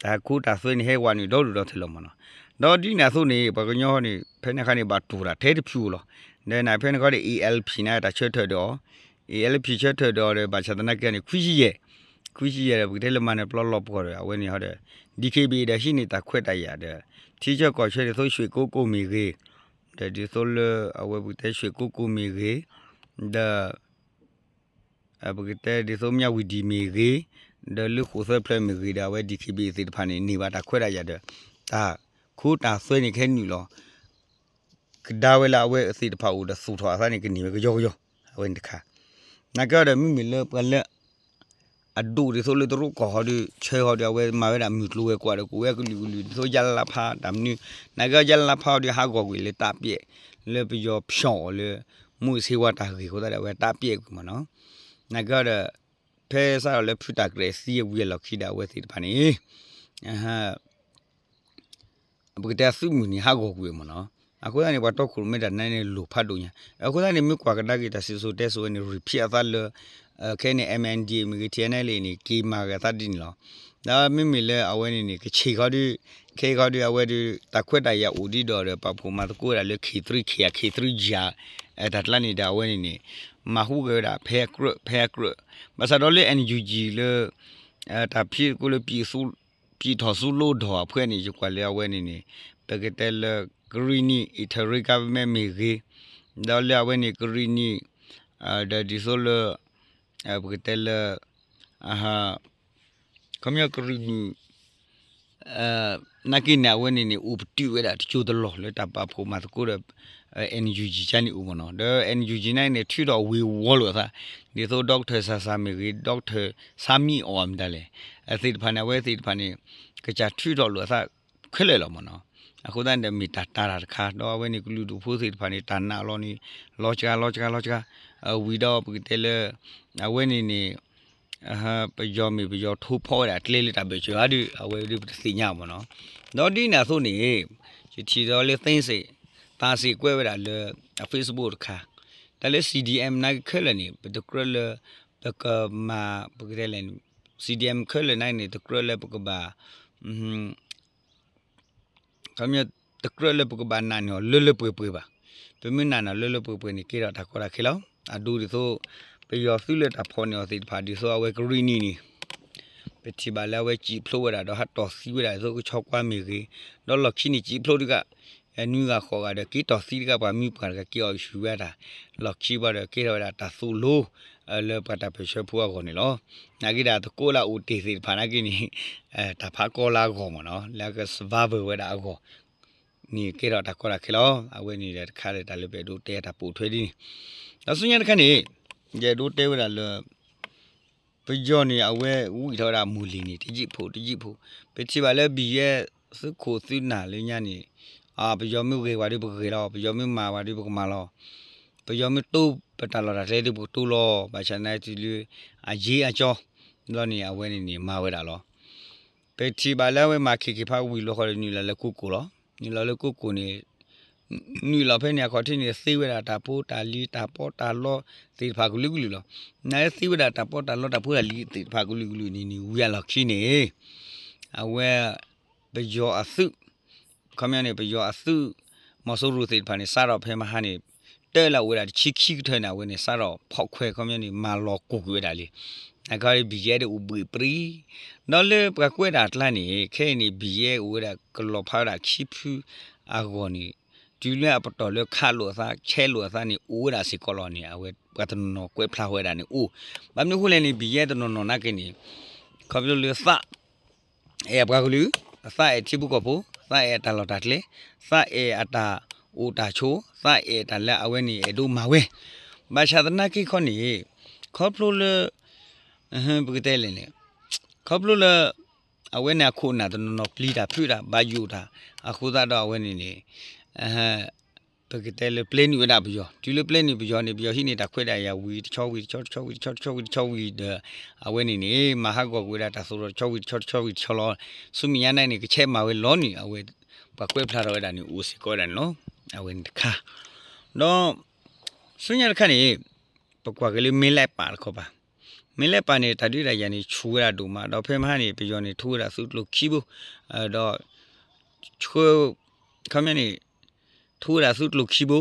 တၢ်ခိတၢ်သွဲန့ၣ် ဟဲဝးနုာ်ဒီဒူၣ်ဒီထၢလီၤမ့ၢ်နီၤ. ဒီးဒ်န့ၣ်အသိးန့ၣ် ပှၤကညီန့ၣ် ဖဲန့ၣ်အခါန့ၣ် ဘၣ်တူၢ်တၢ်ထဲတဖုဧိၤလီၤ. ဒီးနဖဲန့ၣ်ခီဒီး ALP န့ၣ် တၢ်ဆၢထၢၣ်ဒီးအီၤ, ALP ဆၢထၢၣ်ဒီးအီၤဒီး ဘၣ်ဆၣ်သနာ်က့န့ၣ် ခွံဆံယဲၢ်, ခွံဆံယဲၢ်ဒီး ပကတဲလၢမၤနၢၤပျီလီၤပှီၢ်ဒီး အဝဲန့ၣ်ဟီဒီး DKBA ဒီးဟံးန့ၢ်တၢ်ခွဲးတၢ်ယာ်ဒီး ထံဆၢကီၢ်ဆၢဒ်သိး ရွှေကုက္ကို မ့ၢ်ဂ့ၤ, ဒီးဒ်သိးလၢအဝဲပကတဲ ရွှေကုက္ကို မ့ၢ်ဂ့ၤ, ဒီး ပကတဲဒ်သိး မြဝတီ မ့ၢ်ဂ့ၤ, ဒီးလၢဃိၣ်သၢဖျၢၣ်မ့ၢ်ဂ့ၤဒီး အဝဲ DKBA သ့ၣ်တဖၣ်န့ၣ် န့ၢ်ဘၣ်တၢ်ခွဲးတၢ်ယာ်ဒီး တၢ်ခိတၢ်သွဲန့ၣ်ကဟဲနုာ်လီၤ ကဒါဝဲလၢအဝဲသ့ၣ်တဖၣ်အိၣ်ဒီးသူၣ်ထီၣ်အသးန့ၣ် ကန့ၢ်ဝဲကယီကယီ, အဝဲန့ၣ်တခါ. နာ်က့ဒီးမ့မ့ၢ်လၢပှၤလၢ အဒိၣ်ဒ်သိးလၢတရူးကီၢ်ဟီဒီး ဆၢဟီဒီး အဝဲမၤဝဲဒၣ်မုၢ်ကျိၤဝဲၤကွာ်ဒီး ကအိၣ်ဝဲကလုာ်ကလုာ်ဒ်သိး ရလဖါ တၢ်မနုၤ, နာ်က့ ရလဖါ ဟီဒီး ဟးဂီၤကွံာ်လၢတၢ်ပျဲၢ် လၢပယီၤဖျီၣ်အီၤလၢ မူးယစ်ဆေးဝါး တၢ်ဂ့ၢ်အဃိသတးဒီး အဝဲတၢ်ပျဲၢ်ကွံာ်မ့ၢ်နီၤ. နာ်က့ဒီး ဖဲစးထီၣ်လၢဖုတၢ်ကြဲးသံအဝံၤအလီၢ်ခံဒီး အဝဲသ့ၣ်တဖၣ်န့ၣ် ပကတဲအသုးမုၢ်န့ၣ် ဟးဂီၤကွံာ်မ့ၢ်နီၤ. အဃိသတးန့ၣ် ပှၤတီခိၣ်ရိၣ်မဲတၢ်နာ်န့ၣ် လိၣ်ဖးဒိၣ်ညါ. အဃိသတးန့ၣ် မ့ၢ်ကွၢ်ကဒါက့ၤတၢ်စံၣ်စိၤတဲစိၤဝဲန့ၣ် repeat အသးလၢ ခဲအံၤန့ၣ် MNDAA မ့ၢ်ဂ့ၤ ထံၣ်အဲၣ်နဲၣ်လ့ၣ်န့ၣ် က့ၤမၤဂ့ၤအသးဒ်န့ၣ်လီၤ. ဒီးမ့မ့ၢ်လၢအဝဲန့ၣ်န့ၣ် ကဆ့ၣ်ခီဒီး ခဲအံၤခီဒီး အဝဲဒီး တၢ်ခွဲးတၢ်ယာ်အိၣ်ဒ်ဒီးဒီး ပာ်ဖှိၣ်မၤသကိးဝဲဒၣ်လၢ K three K ဧါ K three G ဧါ တၢ်ကျါန့ၣ်ဒီး အဝဲန့ၣ်န့ၣ် မၤဟူးဂဲၤဝဲဒၣ် ဖဲအကြၢး ဖဲအကြၢး. ဘၣ်ဆၣ်ဒီးလၢ NUG လၢ တၢ်ဖံးသကိးလၢ ပြည်သူ့ထီၣ်စုလိဒီၣ်အဖှဲန့ၣ် ယကွၢ်လၢအဝဲန့ၣ်န့ၣ် ပကတဲလၢ ကရံၣ်နံၣ် interim government မ့ၢ်ဂ့ၤ, ဒီးလၢအဝဲန့ၣ် ကရံၣ်နံၣ် ဒီးဒ်သိးလၢ ပကတဲလၢ ခီပညီကရံၣ်နံၣ် နာ်က့န့ၣ် အဝဲန့ၣ်န့ၣ် အိၣ်ပတုာ်ဝဲဒၣ်တစိၢ်တလီၢ်လၢတၢ်ပာ်ဖှိၣ်မၤသကိးဒီး NUG ကန့ၣ်အိၣ်မ့ၢ်နီၤ. ဒီး NUG န့ၣ်န့ၣ် ထုးထီၣ်ဝ့ၤဝီၤလိာ်အသး ဒ်သိး doctor ဆၣ်ဆၣ်မ့ၢ်ဂ့ၤ doctor ဆါမံအီၣ်မတၤလဲၣ် အသ့ၣ်တဖၣ်န့ၣ် အဝဲသ့ၣ်တဖၣ်န့ၣ် ကစၢ်ထုးထီၣ်လိာ်အသးခဲလၢာ်လီၤမ့ၢ်နီၤ. အဃိသတးန့ၣ်ဒီး မ့ၢ်တၢ်တာ်တၢ်တခါ ဒီးအဝဲန့ၣ်ကလုာ်ဒူၣ်ဖိသ့ၣ်တဖၣ်န့ၣ် တၢ်နာ်အလီၢ်န့ၣ် လီၤစှၤလီၤစှၤလီၤစှၤ ဝံၤဒီးပကတဲလၢ အဝဲန့ၣ်န့ၣ် ပယီၤမ့ၢ်ပယီၤထိဖီဝဲဒၣ်ကျဲလၢတၢ်ဘၢၣ်စၢၤဧါဒုး အဝဲဒုးပတသ့ၣ်ညါမ့ၢ်နီၤ. ဒီးဒ်န့ၣ်အသိးန့ၣ် ယထံၣ်ဒီးလၢ သ့စ့ၣ် သးစ့ၣ်ကွဲးဝဲဒၣ်လၢ အ Facebook တခါ တၢ်လၢ CDM နာ်က့ခဲလၢာ်န့ၣ် ပတကြၢးလၢ ပကမၤ ပကတဲလဲၣ်န့ၣ် CDM ခဲလၢာ်နာ်က့န့ၣ် တကြၢးလၢပကဘၣ် ခီပညီ တကြၢးလၢပကဘၣ်နာ်န့ၢ်အီၤလၢလၢပှဲၤပှဲၤဘၣ်. ပမ့ၢ်နာ်န့ၢ်အီၤလၢလၢပှဲၤပှဲၤန့ၣ် ကဲထီၣ်တၢ်ကီတၢ်ခဲလီၤ. အဒိဒ်သိး ပယီၤသုးလၢတၢ်ဖီၣ်န့ၢ်အီၤသ့ၣ်တဖၣ် ဒ်သိးအဝဲကရံၣ်နံၣ်န့ၣ် ပထံၣ်ဘၣ်လၢအဝဲစံၣ်ဖျိးဝဲဒၣ် ဒီးဟးတီၢ်သံဝဲဒၣ်ဒ်သိးကဆီကွၢ်မ့ၢ်ဂ့ၤ, ဒီးလီၢ်ခံန့ၣ်စံၣ်ဖျိးတဂၤ နွံဂၤဃိးဂၤဒီး က့ၤတီၢ်သံတဂၤ ပှၤမံပှၤတဂၤက့ၤအီၣ်ဆူၣ်ဝဲဒၣ် လီၢ်ခံဘၣ်ဒီး ကဲထီၣ်ဝဲဒၣ်တၢ်သိၣ်လိ လၢပှၤတၢ်ပၢၢ်ဆၢဖိအဂီၢ်န့ၣ်လီၤ. နာ်က့ဒၣ်သကိးလၢအအိၣ်တ့ၢ်သ့ၣ်တဖၣ်နာ်က့န့ၣ် တၢ်ဖးကီလၢအဂီၢ်မ့ၢ်နီၤ လၢအက survival ဝဲဒၣ်အဂီၢ် န့ၣ်ကဲထီၣ်တၢ်ကီတၢ်ခဲလီၤ. အဝဲန့ၣ်ဒီးတခါဒီးတၢ်လၢပအဲၣ်ဒိးတဲတၢ်ပိာ်ထွဲဒ်န့ၣ် ဒီးဆူညါတခါန့ၣ် ယအဲၣ်ဒိးတဲဝဲဒၣ်လၢ ပယီၤန့ၣ် အဝဲဝံၣ်ထီၣ်ဝဲဒၣ်မိၢ်လံၤန့ၣ် တယံာ်ဖိတယံာ်ဖိ, ပထံၣ်ဘၣ်လၢ ဘံၣ်ယဲၢ် သုးခိၣ်သုးနၢ်လၢညါန့ၣ် ပယီၤမ့ၢ်ဂဲၤပှၤဒီးပကဂဲၤလီၤ, ပယီၤမ့ၢ်မၤပှၤဒီးပကမၤလီၤ, ပယီၤမ့ၢ်တိပတၢ်လီၢ်တၢ်ကျဲဒီးပကတိလီၤ, ဘၣ်ဆၣ်သနာ်က့တုၤလၢ အယ့အကၠီ ဘျီန့ၣ် အဝဲန့ၣ်န့ၣ် မၤဝဲဒၣ်လီၤ. ပထံၣ်ဘၣ်လၢအဝဲမၤခ့ခ့ဖးဝံၤလီၤဃီဒီး နုာ်လီၤလၢကိကိၣ်လီၤ. နုာ်လီၤဖဲန့ၣ်အခီၣ်ထံးန့ၣ် သ့ဝဲဒၣ်တၢ်ဖိတၢ်လံၤတၢ်ပီးတၢ်လီသ့ၣ်တဖၣ်ကလုာ်ကလုာ်လီၤ. နာ်လၢသ့ဝဲဒၣ်တၢ်ပီးတၢ်လီတၢ်ဖိတၢ်လံၤသ့ၣ်တဖၣ်ကလုာ်ကလုာ်န့ၣ်န့ၣ် ဝံၤအလီၢ်ခံန့ၣ် အဝဲ ပယီၤအသုး ခီပညီန့ၣ် ပယီၤအသုး မီၤစိရိၤသ့ၣ်တဖၣ်န့ၣ် စးထီၣ်ဖဲမဟါန့ၣ် တၢလၢအအိၣ်ဝဲဒၣ်တဆံခံကထၢန့ၣ် အဝဲန့ၣ် စးထီၣ်ဖီၣ်ခွဲး ခီပညီန့ၣ် မၤလီၤကိၢ်ကွံာ်ဝဲဒၣ်လံ. အခီ ဘံၣ်ယဲၢ်ဒီးအိၣ်ဘှံးပြံ ဒီးလၢပှၤကွဲးဒၣ်အကျါန့ၣ် ခဲအံၤန့ၣ် ဘံၣ်ယဲၢ်အိၣ်ဝဲဒၣ်ကလီၤဖးဝဲဒၣ်ခံဖုအဂီၢ်န့ၣ် တုၤလၢအပတီၢ်လၢခးလိာ်အသး ဆဲးလိာ်အသးန့ၣ် အိၣ်ဝဲဒၣ်စ့ၢ်ကီးလီၤန့ၣ် အဝဲပှၤတနီၤနီၤကွဲးဖျါဝဲဒၣ်န့ၣ်အိၣ်. ဘၣ်မနုၤအဃိလဲၣ်န့ၣ် ဘံၣ်ယဲၢ်တနီၤနီၤနာ်က့န့ၣ် ခီဖျိလၢသး အဲၣ်အပှၤကလုာ်, သးအဲၣ်ထံဖိကီၢ်ဖိ, သးအဲၣ်အတၢ်လီၢ်တၢ်ကျဲ, သးအဲၣ်အတၢ်အိၣ်တၢ်ဆိး, သးအဲၣ်တၢ်လၢအဝဲန့ၣ်အဲၣ်ဒိးမၤဝဲ, ဘၣ်ဆၣ်သနာ်က့ခီန့ၣ် ခီဖျိလၢ ပကတဲလဲၣ်န့ၣ် ခီဖျိလၢ အဝဲန့ၣ်အခိၣ်အနၢ်တနီၤနီၤပျံၤတၢ်ဖုးတၢ် ဘၣ်ယိၣ်တၢ် အဃိသတးဒီးအဝဲန့ၣ်န့ၣ် ပကတဲလၢပျဲနုာ်ဝဲဒၣ်ပယီၤ, တုၤလၢပျဲနုာ်ပယီၤန့ၣ် ပယီၤဟံးန့ၢ်တၢ်ခွဲးတၢ်ယာ်ဝံၤတဆီဝံၤတဆီ တဆီဝံၤတဆီ တဆီဝံၤတဆီဝံၤဒီး အဝဲန့ၣ်န့ၣ် မၤဟးဂီၤကွံာ်ဝဲဒၣ်တၢ်သိၣ်တၢ်သီတဆီဝံၤတဆီ တဆီဝံၤတဆီလီၤ. ဆူမဲာ်ညါန့ၣ်န့ၣ် ကဆဲးမၤဝဲလီၤန့ၣ် အဝဲ ပှၤကွဲးဖျါထီၣ်ဝဲဒၣ်န့ၣ် အိၣ်စ့ၢ်ကီးဝဲဒၣ်န့ၣ်လီၤ. အဝဲန့ၣ်တခါ ဒီး ဆူညါတခါန့ၣ် ပကွၢ်က့ၤလၢမ့ၢ်လဲးပာ်တခီပၤ, မ့ၢ်လဲးပာ်န့ၣ် တၢ်ဒုးတၢ်ယၤန့ၣ် ဆူၣ်ဝဲဒၣ်ဒိၣ်မး ဒီးဖဲမဟါန့ၣ် ပယီၤန့ၣ် ထိဝဲဒၣ်သုးကျိၤခံဘိ, ဒီး ဆှၢ ခီပညီန့ၣ် ထိဝဲဒၣ်သုးကျိၤခံဘိ,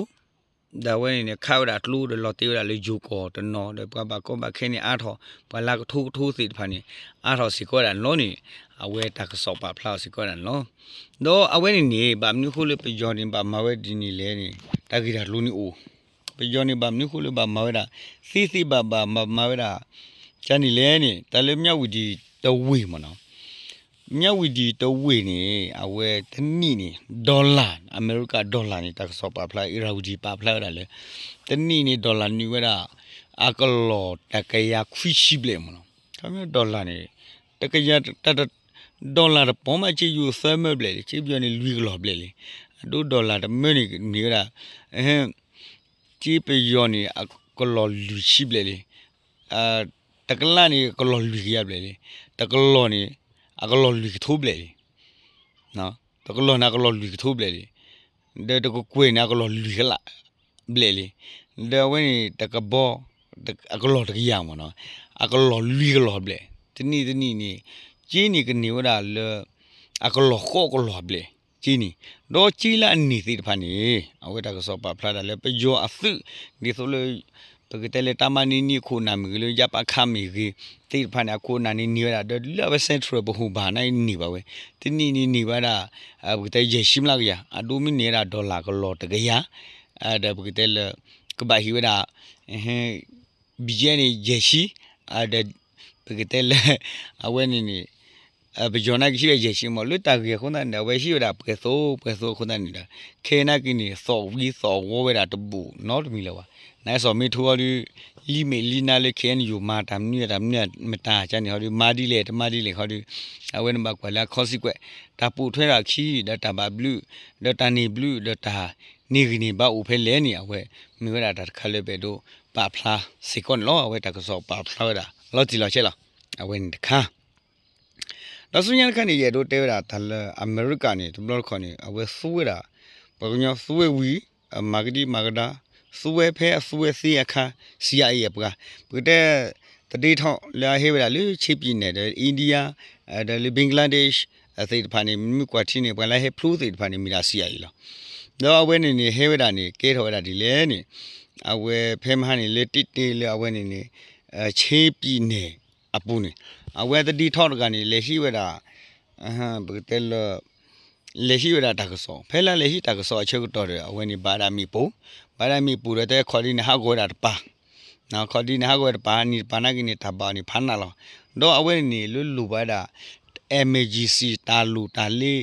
ဒီးအဝဲန့ၣ်န့ၣ် ခးဝဲဒၣ်ကျိဒီးလီၤတဲာ်ဝဲဒၣ်လၢယိၤကီၢ်တနီၤ ဒီးပှၤဘၣ်ကီဘၣ်ခဲန့ၣ်အါထီၣ် ပှၤလၢကထိကထိသ့ၣ်တဖၣ်န့ၣ် အါထီၣ်စ့ၢ်ကီးဝဲဒၣ်န့ၣ်လီၤန့ၣ် အဝဲတၢ်ကစီၣ်ပာ်ဖျါအီၤစ့ၢ်ကီးဝဲဒၣ်န့ၣ်လီၤ. ဒီးအဝဲန့ၣ်န့ၣ် ဘၣ်မနုၤအဃိလၢပယီၤန့ၣ် ဘၣ်မၤဝဲဒ်န့ၣ်လဲၣ်န့ၣ် တၢ်ဂ့ၢ်တၢ်ကျိၤန့ၣ်အိၣ်, ပယီၤန့ၣ် ဘၣ်မနုၤအဃိလၢဘၣ်မၤဝဲဒၣ် သ့သ့ဘၣ်ဘၣ်မၤဝဲဒၣ် ကန့ၣ်လဲၣ်န့ၣ် တၢ်လၢမၠၣ်ဝံၤဒံၣ်တဝ့ၢ်မ့ၢ်နီၤ မၠၣ်ဝံၤဒံၣ်တဝ့ၢ်န့ၣ် အဝဲတနံၣ်န့ၣ် dollar အမဲရကၤ dollar န့ၣ် တၢ်ကစီၣ်ပာ်ဖျါ အ့ရဝံၤဒံၣ်ပာ်ဖျါဝဲဒၣ်လၢ တနံၣ်န့ၣ် dollar နုာ်ဝဲဒၣ် အကလီၢ်တကယၤခွံဆံဘျဲၣ်မ့ၢ်နီၤ. ခီပညီ dollar န့ၣ် တကယၤ တ dollar တပီၤမး က့ယိၤသၢမၢဘျဲၣ်လံ က့ပယီၤန့ၣ် လွံၢ်ကလီၢ်ဘျဲၣ်လံ. အဒိ dollar တမၢန့ၣ်န့ၢ်ဝဲဒၣ် က့ပယီၤန့ၣ် အကလီၢ်လွံၢ်ဆံဘျဲၣ်လံ. တကလးန့ၣ် အကလီၢ်လွံၢ်ကယၤဘျဲၣ်လံ. တကလီၢ်န့ၣ် အကလီၢ်လွံၢ်ကထိဘျဲၣ်လံ. တကလီၢ်န့ၣ် အကလီၢ်လွံၢ်ကထိဘျဲၣ်လံ. ဒီးတကကွဲၢ်န့ၣ် အကလီၢ်လွံၢ်ကလးဘျဲၣ်လံ. ဒီးအဝဲန့ၣ် တကဘီ အကလီၢ်တကယၤမ့ၢ်နီၤ အကလီၢ်လွံၢ်ကလီၢ်ဘျဲၣ်. တနံၣ်တနံၣ်န့ၣ် က့န့ၣ်ကန့ၢ်ဝဲဒၣ်လၢ အကလီၢ်ဃိးကလီၢ်ဘျဲၣ် က့န့ၣ်. ဒီးက့လၢအန့ၢ်သ့ၣ်တဖၣ်န့ၣ် အဝဲတၢ်ကစီၣ်ပာ်ဖျါဒၣ်လၢပယီၤအသုး ဒ်သိးလၢ ပကတဲလၢတၢ်မၤန့ၢ်န့ၢ်အခိၣ်နၢ်မ့ၢ်ဂ့ၤ လၢယါပာ်ခါမ့ၢ်ဂ့ၤ သ့ၣ်တဖၣ်န့ၣ် အခိၣ်နၢ်န့ၣ်န့ၢ်ဝဲဒၣ် ဒီးလၢအဝဲ central ပဟိၣ်ဘၣ်န့ၣ်န့ၢ်ဘၣ်ဝဲ တနံၣ်န့ၣ်န့ၢ်ဝဲဒၣ် ပကတဲယဲၢ်ဆံမျးကယၤ အဒိမ့ၢ်န့ၢ်ဝဲဒၣ် dollar ကလီၢ်တကယၤ ဒီးပကတဲလၢ ကဘၣ်ဟ့ၣ်ဝဲဒၣ် ဘံၣ်ယဲၢ်န့ၣ် ယဲၢ်ဆံ ဒီး ပကတဲလၢ အဝဲန့ၣ်န့ၣ် ပယီၤနာ်က့ဟ့ၣ်ဝဲယဲၢ်ဆံမ့ၢ် လၢတၢ်ဂ့ၢ်အဃိသတးန့ၣ်ဒီး အဝဲဟ့ၣ်ဝဲဒၣ်ပှဲၤသိပှဲၤသိအဃိသတးန့ၣ်ဒီး ခဲအံၤနာ်က့န့ၣ် သီၣ်ဝံသီၣ်ဝီဝဲဒၣ်တဘူၣ်နီတမံၤလၢၤဘၣ်. နစီၤမ့ထိဟီဒီး လံာ်မဲာ်လံာ်နါလၢ ခဲအံၤနယိၤမၤတၢ်မနုၤတၢ်မနုၤမတၤကန့ၣ်ဟီဒီး မၤဒ်လဲၣ်တမၤဒ်လဲၣ်ဟီဒီး အဝဲန့ၣ်ဘၣ်ကွၢ်လၢ consequence တၢ်ပိာ်ထွဲထီၣ်အခံ ဒီးတၢ်ဘၣ်ဘျုး ဒီးတၢ်န့ၢ်ဘျုး ဒီးတၢ်န့ၢ်ဂံၢ်န့ၢ်ဘါအိၣ်ဖဲလဲၣ်န့ၣ် အဝဲမ့ၢ်ဝဲဒၣ်တၢ်တခါလၢပအဲၣ်ဒိးပာ်ဖျါစ့ၢ်ကီးန့ၣ်လီၤ. အဝဲတၢ်ကစီၣ်ပာ်ဖျါဝဲဒၣ် လီၤတံၢ်လီၤဆဲးလီၤ. အဝဲန့ၣ်တခါ ဒီးဆူညါတခါန့ၣ် ယအဲၣ်ဒိးတဲဝဲဒၣ်တၢ်လၢအမဲရကၤန့ၣ် တဘျီတခီၣ်န့ၣ် အဝဲသူဝဲဒၣ် ပှၤကညီသူဝဲဝံၤ မၤကဒံမၤကဒါ သူဝဲဖဲအသူဝဲသ့အခါ CIA အပှၤ ပကတဲ သဒ့ထီၣ်လၢအဟဲဝဲဒၣ်လၢ ချင်းပြည်နယ် ဒီး India ဒီးလၢ Bangladesh သ့ၣ်တဖၣ်န့ၣ် မ့ၢ်ကွၢ်ထံန့ၣ် ပှၤလၢဟဲဖျိသ့ၣ်တဖၣ်န့ၣ် မ့ၢ်ဒၣ် CIA လီၤ. ဒီးအဝဲန့ၣ်န့ၣ် ဟဲဝဲဒၣ်န့ၣ် ကဲထီၣ်ဝဲဒၣ်ဒ်လဲၣ်န့ၣ် အဝဲဖဲမဟါန့ၣ် လၢတ့ၢ်တ့ၢ်လၢအဝဲန့ၣ်န့ၣ် ချင်းပြည်နယ် အပူၤန့ၣ် အဝဲသဒ့ထီၣ်တဂၤန့ၣ် လဲၤဟံးဝဲဒၣ် ပကတဲလၢ လဲၤဟံးဝဲဒၣ်တၢ်ကစီၣ် ဖဲလၢလဲၤဟံးတၢ်ကစီၣ်အဆၢကတီၢ်ဒီး အဝဲန့ၣ်ဘၣ်ဒၣ်မ့ၣ်ပိၢ် ဘၣ်ဒၣ်မ့ၣ်ပိၢ်ဒီးတဲခီၣ်ဒ်န့ၣ် ဟးဂီၤဝဲဒၣ်တပၤ ခီၣ်ဒ်န့ၣ် ဟးဂီၤဝဲတပၤ နံၣ်တပၤနာ်က့န့ၣ် တၢ်ဘၣ်အီၤန့ၣ် ဖးနးလီၤ. ဒီးအဝဲန့ၣ်န့ၣ် လၢလိၣ်ဘၣ်ဝဲဒၣ် emergency တၢ်လိၣ်တၢ်လဲ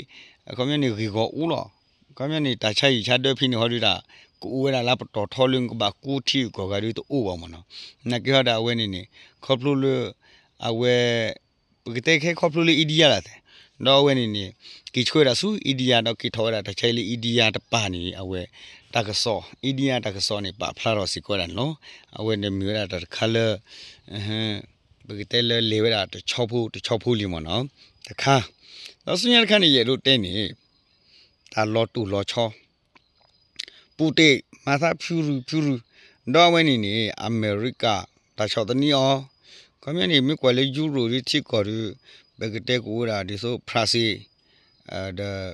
အခီပညီန့ၣ် ဂ့ၢ်ဂီၢ်အိၣ်လီၤ. အခီပညီန့ၣ် တၢ်ဆါဟံၣ်ဆါဒၢဖဲန့ၣ်ဟီဒုးတၢ် ကအိၣ်ဝဲဒၣ်လၢပတီၢ်ထီလၢနကဘၣ်ကူထံကီၢ်ဂၤဒုးတအိၣ်ဘၣ်မ့ၢ်နီၤ. နာ်က့ဟီဒီးအဝဲန့ၣ်န့ၣ် ခီဖျိလၢ အဝဲ ပကတဲခဲခီဖျိလၢ India လၢ်သဲး ဒီးအဝဲန့ၣ်န့ၣ် က့ၤဆှၢဒၣ်ဆူ India ဒီးက့ၤထီၣ်ဝဲဒၣ်တၢ်ဆါဟံၣ်လၢ India တပၤန့ၣ် အဝဲ တၢ်ကစီၣ် India တၢ်ကစီၣ်န့ၣ် ပာ်ဖျါထီၣ်စ့ၢ်ကီးဝဲဒၣ်န့ၣ်လီၤ. အဝဲန့ၣ်မ့ၢ်ဝဲဒၣ်တၢ်တခါလၢ ပကတဲလၢလဲၤဝဲဒၣ်တဆီဖိတဆီဖိလံမ့ၢ်နီၤ တခါ ဒီးဆူညါတခါန့ၣ် ယအဲၣ်ဒိးတဲန့ၣ် တၢ်လီၤတူာ်လီၤဆီ ပူၤတ့ၢ်မၤသးဖုရူၤဖုရူၤ ဒီးအဝဲန့ၣ်န့ၣ် အမဲရကၤ တၢ်ဆီၣ်သနံးအီၤ ခီပညီန့ၣ် မ့ၢ်ကွၢ်လၢယူရိၣ်ဒ်ထံကီၢ်ဒီး ပကတဲကအိၣ်ဝဲဒၣ်ဒ်သိး ဖရၣ်စ့ၣ် ဒီး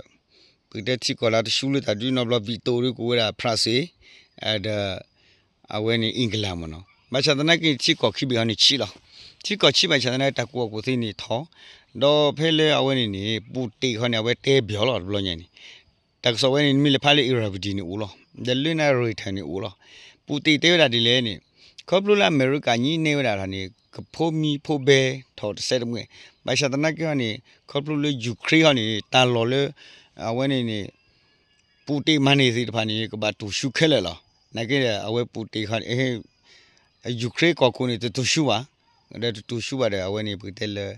ပကတဲထံကီၢ်လၢတဆူလၢတၢ်ဒုးနီတဘျီ ဘံၣ်တိၣ်ဒ်ကအိၣ်ဝဲဒၣ် ဖရၣ်စ့ၣ် ဒီး အဝဲန့ၣ် England မ့ၢ်နီၤ. ဘၣ်ဆၣ်သနာ်က့ ထံကီၢ်ခံဘ့ၣ်ဟီန့ၣ်ဆံးလီၤ. ထံကီၢ်ဆံးဘၣ်ဆၣ်သနာ်က့ တၢ်ကူၣ်ဘၣ်ကူၣ်သ့န့ၣ်ထီၣ် ဒီးဖဲလၢအဝဲန့ၣ်န့ၣ် ပူၤတ့ၢ်ဟီန့ၣ် အဝဲတဲဘၣ်လီၤတဘျီညါန့ၣ် တၢ်ကစီၣ်ဝဲန့ၣ် နမ့ၢ်လဲၤဖးလၢ Irrawaddy န့ၣ်အိၣ်လီၤ. ဒီးလၢန Reuters န့ၣ်အိၣ်လီၤ. ပူၤတ့ၢ်တဲဝဲဒၣ်ဒ်လဲၣ်န့ၣ် ခီဖျိလၢအမဲရကၤညံးနဲဝဲဒၣ်န့ၣ် ကဖိမံဖိဘဲထီၣ်တစဲးတမှဲၣ် ဘၣ်ဆၣ်သနာ်က့ဟီန့ၣ် ခီဖျိလၢ Ukraine ဟီန့ၣ် တၢ်လီၢ်လၢ အဝဲန့ၣ်န့ၣ် ပူၤတ့ၢ်မၤန့ၢ်သ့ၣ်တဖၣ်န့ၣ် ကဘၣ်တူၢ်ဆူခဲလၢာ်လီၤ. နာ်က့ အဝဲပူၤတ့ၢ် Ukraine ကီၢ်ခိၣ်န့ၣ် တတူၢ်ဆူဘၣ်, ဒီးတတူၢ်ဆူဘၣ်ဒီး အဝဲန့ၣ် ပကတဲလၢ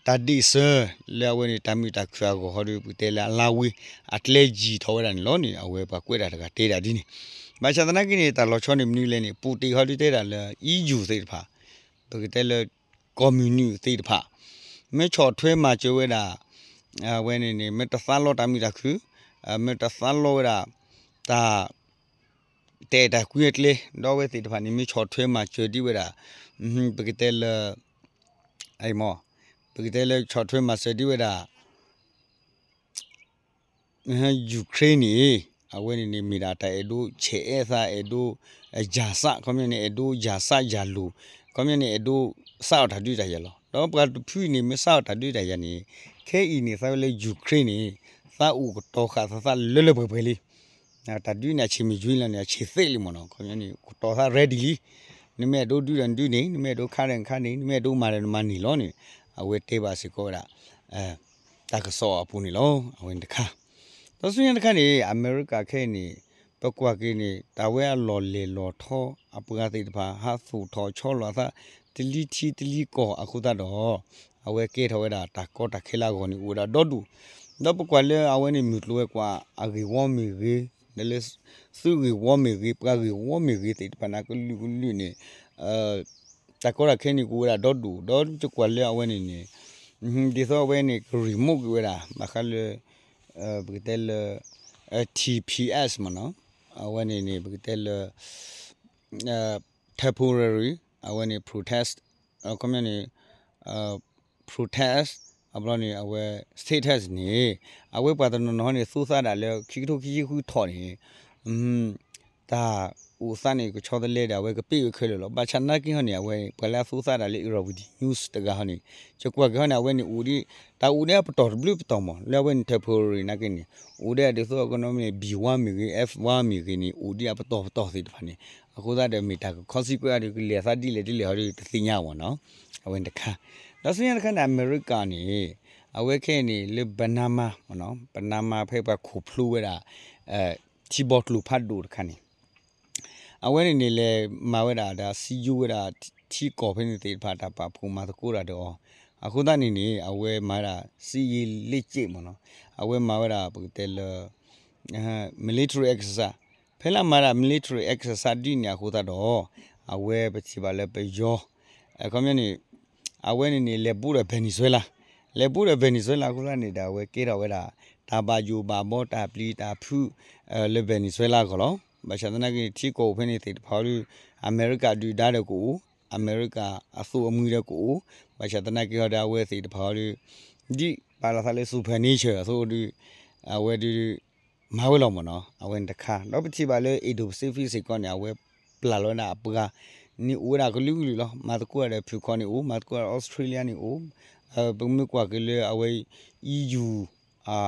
တၢ်ဒ့ၣ်စၢၤ လၢအဝဲန့ၣ် တၢ်မုာ်တၢ်ခုၣ်အဂီၢ်ဟီဒီး ပကတဲလၢအလါဝ့ အကျဲယံာ်ထီၣ်ဝဲဒၣ်န့ၣ်လီၤန့ၣ် အဝဲပှၤကွဲးတၢ်တဂၤတဲဒၣ်ဒ်န့ၣ်. ဘၣ်ဆၣ်သနာ်က့န့ၣ် တၢ်လီၤဆီန့ၣ်မနုၤလဲၣ်န့ၣ် ပူၤတ့ၢ်ဟီဒုးတဲဒၣ်လၢ EU သ့ၣ်တဖၣ် ပကတဲလၢ ကီၢ်မုၢ်နုာ်သ့ၣ်တဖၣ် မ့ၢ်ဆီၣ်ထွဲမၤစၢၤဝဲဒၣ် အဝဲန့ၣ်န့ၣ် မ့ၢ်တသးလီတၢ်မုာ်တၢ်ခုၣ်, မ့ၢ်တသးလီဝဲဒၣ် တၢ် တၢ်အဲၣ်တၢ်ကွံအကျဲ ဒီးအဝဲသ့ၣ်တဖၣ်န့ၣ် မ့ၢ်ဆီၣ်ထွဲမၤစၢၤဒ်ဝဲဒၣ် ပကတဲလၢ အမ့ၢ် ပကတဲလၢဆီၣ်ထွဲမၤစၢၤဒ်ဝဲဒၣ် Ukraine န့ၣ် အဝဲန့ၣ်န့ၣ် မ့ၢ်ဒၣ်တၢ်အဲၣ်ဒိးဆဲးအဲၣ်သး အဲၣ်ဒိး ယၤစး ခီပညီန့ၣ် အဲၣ်ဒိးယၤစးယၤလိၤ ခီပညီန့ၣ် အဲၣ်ဒိးစးအီၣ်တၢ်ဒုးတၢ်ယၤလီၤ. ဒီးပှၤတဖုအံၤန့ၣ် မ့ၢ်စးအီၣ်တၢ်ဒုးတၢ်ယၤန့ၣ် ခဲအံၤန့ၣ် သးဝဲလၢ Ukraine န့ၣ် သးအိၣ်ကတီၤဃာ်သးသးလၢလၢပှဲၤပှဲၤလံ တၢ်ဒုးန့ၣ် အဆံးမ့ၢ်ယွံလီၤန့ၣ် အဆံးသ့လံမ့ၢ်နီၤ. ခီပညီန့ၣ် ကတီၤသး ready လံ. နမ့ၢ်အဲၣ်ဒိးဒုးဒီးနဒုးန့ၣ် နမ့ၢ်အဲၣ်ဒိးခးဒီးနခးန့ၣ် နမ့ၢ်အဲၣ်ဒိးမၤဒီးနမၤန့ၣ်လီၤန့ၣ် အဝဲတဲဘၣ်စ့ၢ်ကီးဝဲဒၣ် တၢ်ကစီၣ်အပူၤန့ၣ်လီၤ. အဝဲန့ၣ်တခါ ဒီးဆူညါတခါန့ၣ် အမဲရကၤခဲအံၤန့ၣ် ပကွၢ်က့ၤန့ၣ် တၢ်ဝဲအလီၢ်လဲၢ်လီၢ်ထီ အပှၤသ့ၣ်တဖၣ် ဟးသူၣ်ထီၣ်ဆီလီၤအသး တလံထံတလံကီၢ်အဃိသတးဒီး အဝဲကဲထီၣ်ဝဲဒၣ်တၢ်ကီတၢ်ခဲလၢအဂီၢ်န့ၣ် အိၣ်ဝဲဒၣ်ဒီဒူၣ်. ဒီးပကွၢ်လၢအဝဲန့ၣ် မုၢ်ကျိၤဝဲၤကွာ်အဂ့ၢ်ဝီမ့ၢ်ဂ့ၤ, ဒီးလၢသုးဂ့ၢ်ဝီမ့ၢ်ဂ့ၤ, ပှၤဂ့ၢ်ဝီမ့ၢ်ဂ့ၤသ့ၣ်တဖၣ်န့ၣ် ကလုာ်ကလုာ်န့ၣ် တၢ်ကီတၢ်ခဲန့ၣ် ကအိၣ်ဝဲဒၣ်ဒီဒူၣ်, ဒီးယကွၢ်လၢအဝဲန့ၣ်န့ၣ် ဒ်သိးအဝဲန့ၣ် က remote က့ၤဝဲဒၣ် ဘၣ်ဃးလၢ ပကတဲလၢ T P S မ့ၢ်နီၤ, အဝဲန့ၣ်န့ၣ် ပကတဲလၢ temporary အဝဲန့ၣ် protest ခီပညီန့ၣ် protest အဘျီန့ၣ် အဝဲ status န့ၣ် အဝဲပှၤတနီၤနီၤန့ၣ် သူသးဒၣ်လၢ ခံကထိခံဆံဃုထီၣ်န့ၣ် တၢ်အိၣ်သးန့ၣ် ကဆီတလဲဒီး အဝဲကပ့ၢ်ဝဲခဲလၢာ်လီၤ. ဘၣ်ဆၣ်နာ်က့ဟီန့ၣ် အဝဲပှၤလၢအသူသးဒၣ်လၢ Irrawaddy News တဂၤဟီန့ၣ် ယကွၢ်က့ၤဟီန့ၣ် အဝဲန့ၣ်အိၣ်ဒံး တၢ်အိၣ်ဒံးအပတီၢ်တဘျုးပတီၢ်မး လၢအဝဲန့ၣ် temporary နာ်က့န့ၣ် အိၣ်ဒံးဒ်သိးအကနီၣ်မ့ၢ် B one မ့ၢ်ဂ့ၤ F one မ့ၢ်ဂ့ၤန့ၣ် အိၣ်ဒံးအပတီၢ်ပတီၢ်သ့ၣ်တဖၣ်န့ၣ် အဃိသတးဒီးမ့ၢ်တၢ်က consequence အါဒုး ကလဲၤသးဒ်လဲၣ်ဒ်လဲၣ်ဟီဒုး တသ့ၣ်ညါမ့ၢ်နီၤ. အဝဲန့ၣ်တခါ ဒီးဆူညါတခါန့ၣ် အမဲရကၤန့ၣ် အဝဲခဲအံၤန့ၣ် လၢ Panama မ့ၢ်နီၤ Panama ဖဲပှၤခိၣ်ဖျိဝဲဒၣ် ထံဘီကျိၤဖးဒိၣ်တခါန့ၣ် အဝဲန့ၣ်န့ၣ် လဲၤမၤဝဲဒၣ်ဒီး စည်းရုံး ဝဲဒၣ် ထံကီၢ်ဖဲန့ၣ်သ့ၣ်တဖၣ် တၢ်ပာ်ဖှိၣ်မၤသကိးတၢ်ဒီးအီၤ အဃိသတးန့ၣ်န့ၣ် အဝဲမၤဝဲဒၣ် စစ်ရေးလေ့ကျင့် မ့ၢ်နီၤ အဝဲမၤဝဲဒၣ် ပကတဲလၢ military exercise ဖဲလၢအမၤဒၣ် military exercise ဒ်န့ၣ်အဃိသတးဒီး အဝဲပထံၣ်ဘၣ်လၢပယီၤ အခီပညီန့ၣ် အဝဲန့ၣ်န့ၣ် လဲၤဘူးဒီး Venezuela, လဲၤဘူးဒီး Venezuela အဃိသတးန့ၣ်ဒီး အဝဲကဲထီၣ်ဝဲဒၣ် တၢ်ဘၣ်ယိၣ်ဘၣ်ဘီတၢ်ပျံၤတၢ်ဖုး လၢ Venezuela အဂီၢ်လီၤ. ဘၣ်ဆၣ်သနာ်က့န့ၣ် ထံကီၢ်ဖဲန့ၣ်သ့ၣ်တဖၣ်ဟီဒီး အမဲရကၤဒုၣ်ဒါဒီးကအိၣ်, အမဲရကၤအသိၣ်အမှံဒီးကအိၣ်, ဘၣ်ဆၣ်သနာ်က့ဟီဒီး အဝဲသ့ၣ်တဖၣ်ဟီဒီး ဒ်ပာ်လီၤသးလၢ super nature အသိးဒီး အဝဲဒုး မၤဝဲလီၤမ့ၢ်နီၤ, အဝဲန့ၣ်တခါ ဒီးပထံၣ်ဘၣ်လၢ Indo-Pacific စ့ၢ်ကီးန့ၣ် အဝဲပျၢ်လီၤဝဲဒၣ်အပှၤ န့ၣ်အိၣ်ဝဲဒၣ်ကလုာ်ကလုာ်လီၤ. မၤသကိးဒီးဖုၣ်ခီန့ၣ်အိၣ်, မၤသကိးဒီး Australia န့ၣ်အိၣ်, ပမ့ၢ်ကွၢ်က့ၤလၢအဝဲ EU ထံ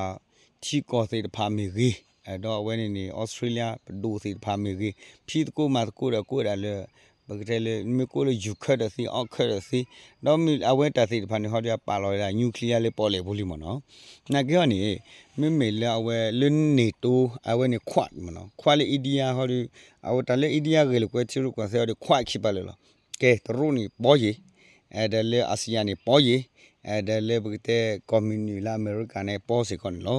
ကီၢ်သ့ၣ်တဖၣ်မ့ၢ်ဂ့ၤ, ဒီးအဝဲန့ၣ်န့ၣ် Australia ပဒိၣ်သ့ၣ်တဖၣ်မ့ၢ်ဂ့ၤ, ဖံးသကိးမၤသကိးဒီးကိးဝဲဒၣ်လၢ ပကတဲလၢ မ့ၢ်ကိးလၢ ယုၢ်ခၢၣ်ဒီးသ့ အီၣ်ခၢၣ်ဒီးသ့, ဒီးမ့ၢ်အဝဲတၢ်သ့ၣ်တဖၣ်န့ၣ် ဟီဒီးအပာ်လီၤဝဲဒၣ် nuclear လၢပီၣ်လဲၣ်ပူၤလံမ့ၢ်နီၤ. နာ်က့ဟီန့ၣ် မ့မ့ၢ်လၢအဝဲလၢ NATO အဝဲန့ၣ် Quad မ့ၢ်နီၤ, Quad လၢ India ဟီဒီး အဝဲတၢ်လၢ India ဂဲၤလိာ်ကွဲထံရူၢ်ကီၢ်သဲးဟီဒီး Quad ခံပာ်လၢာ်လီၤ. ကဲ တရူးန့ၣ်ပီယ့ၢ်, ဒီးလၢ ASEAN န့ၣ်ပီယ့ၢ်, ဒီးလၢပကတဲ communist လၢအမဲရကၤန့ၣ်ပီစ့ၢ်ကီးန့ၣ်လီၤ.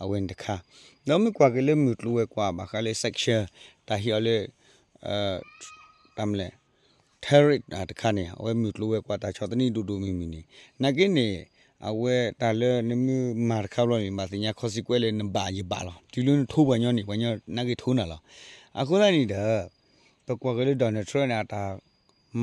အဝဲန့ၣ်တခါ ဒီးမ့ၢ်ကွၢ်က့ၤလၢမုၢ်ကျိၤဝဲၤကွာ်ဘၣ်ဃးလၢ sanction တၢ်ဟ့ၣ်အီၤလၢ တၢ်မလဲၣ် tariff တခါန့ၣ် အဝဲမုၢ်ကျိၤဝဲၤကွာ်တၢ်ဆီၣ်သနံးဒိၣ်ဒိၣ်မုၢ်မုၢ်န့ၣ် နာ်က့န့ၣ် အဝဲတၢ်လၢနမ့ၢ်မၤတခါဘျီန့ၣ် ဘၣ်သ့ၣ်ညါ consequence လၢနဘၣ်ယဘၣ်လီၤ. တုၤလၢနထိပှၤညီန့ၣ် ပှၤညီနာ်က့ထိနၤလီၤ. အဃိသတးန့ၣ်ဒီး ပကွၢ်က့ၤလၢ Donald Trump န့ၣ် အတၢ်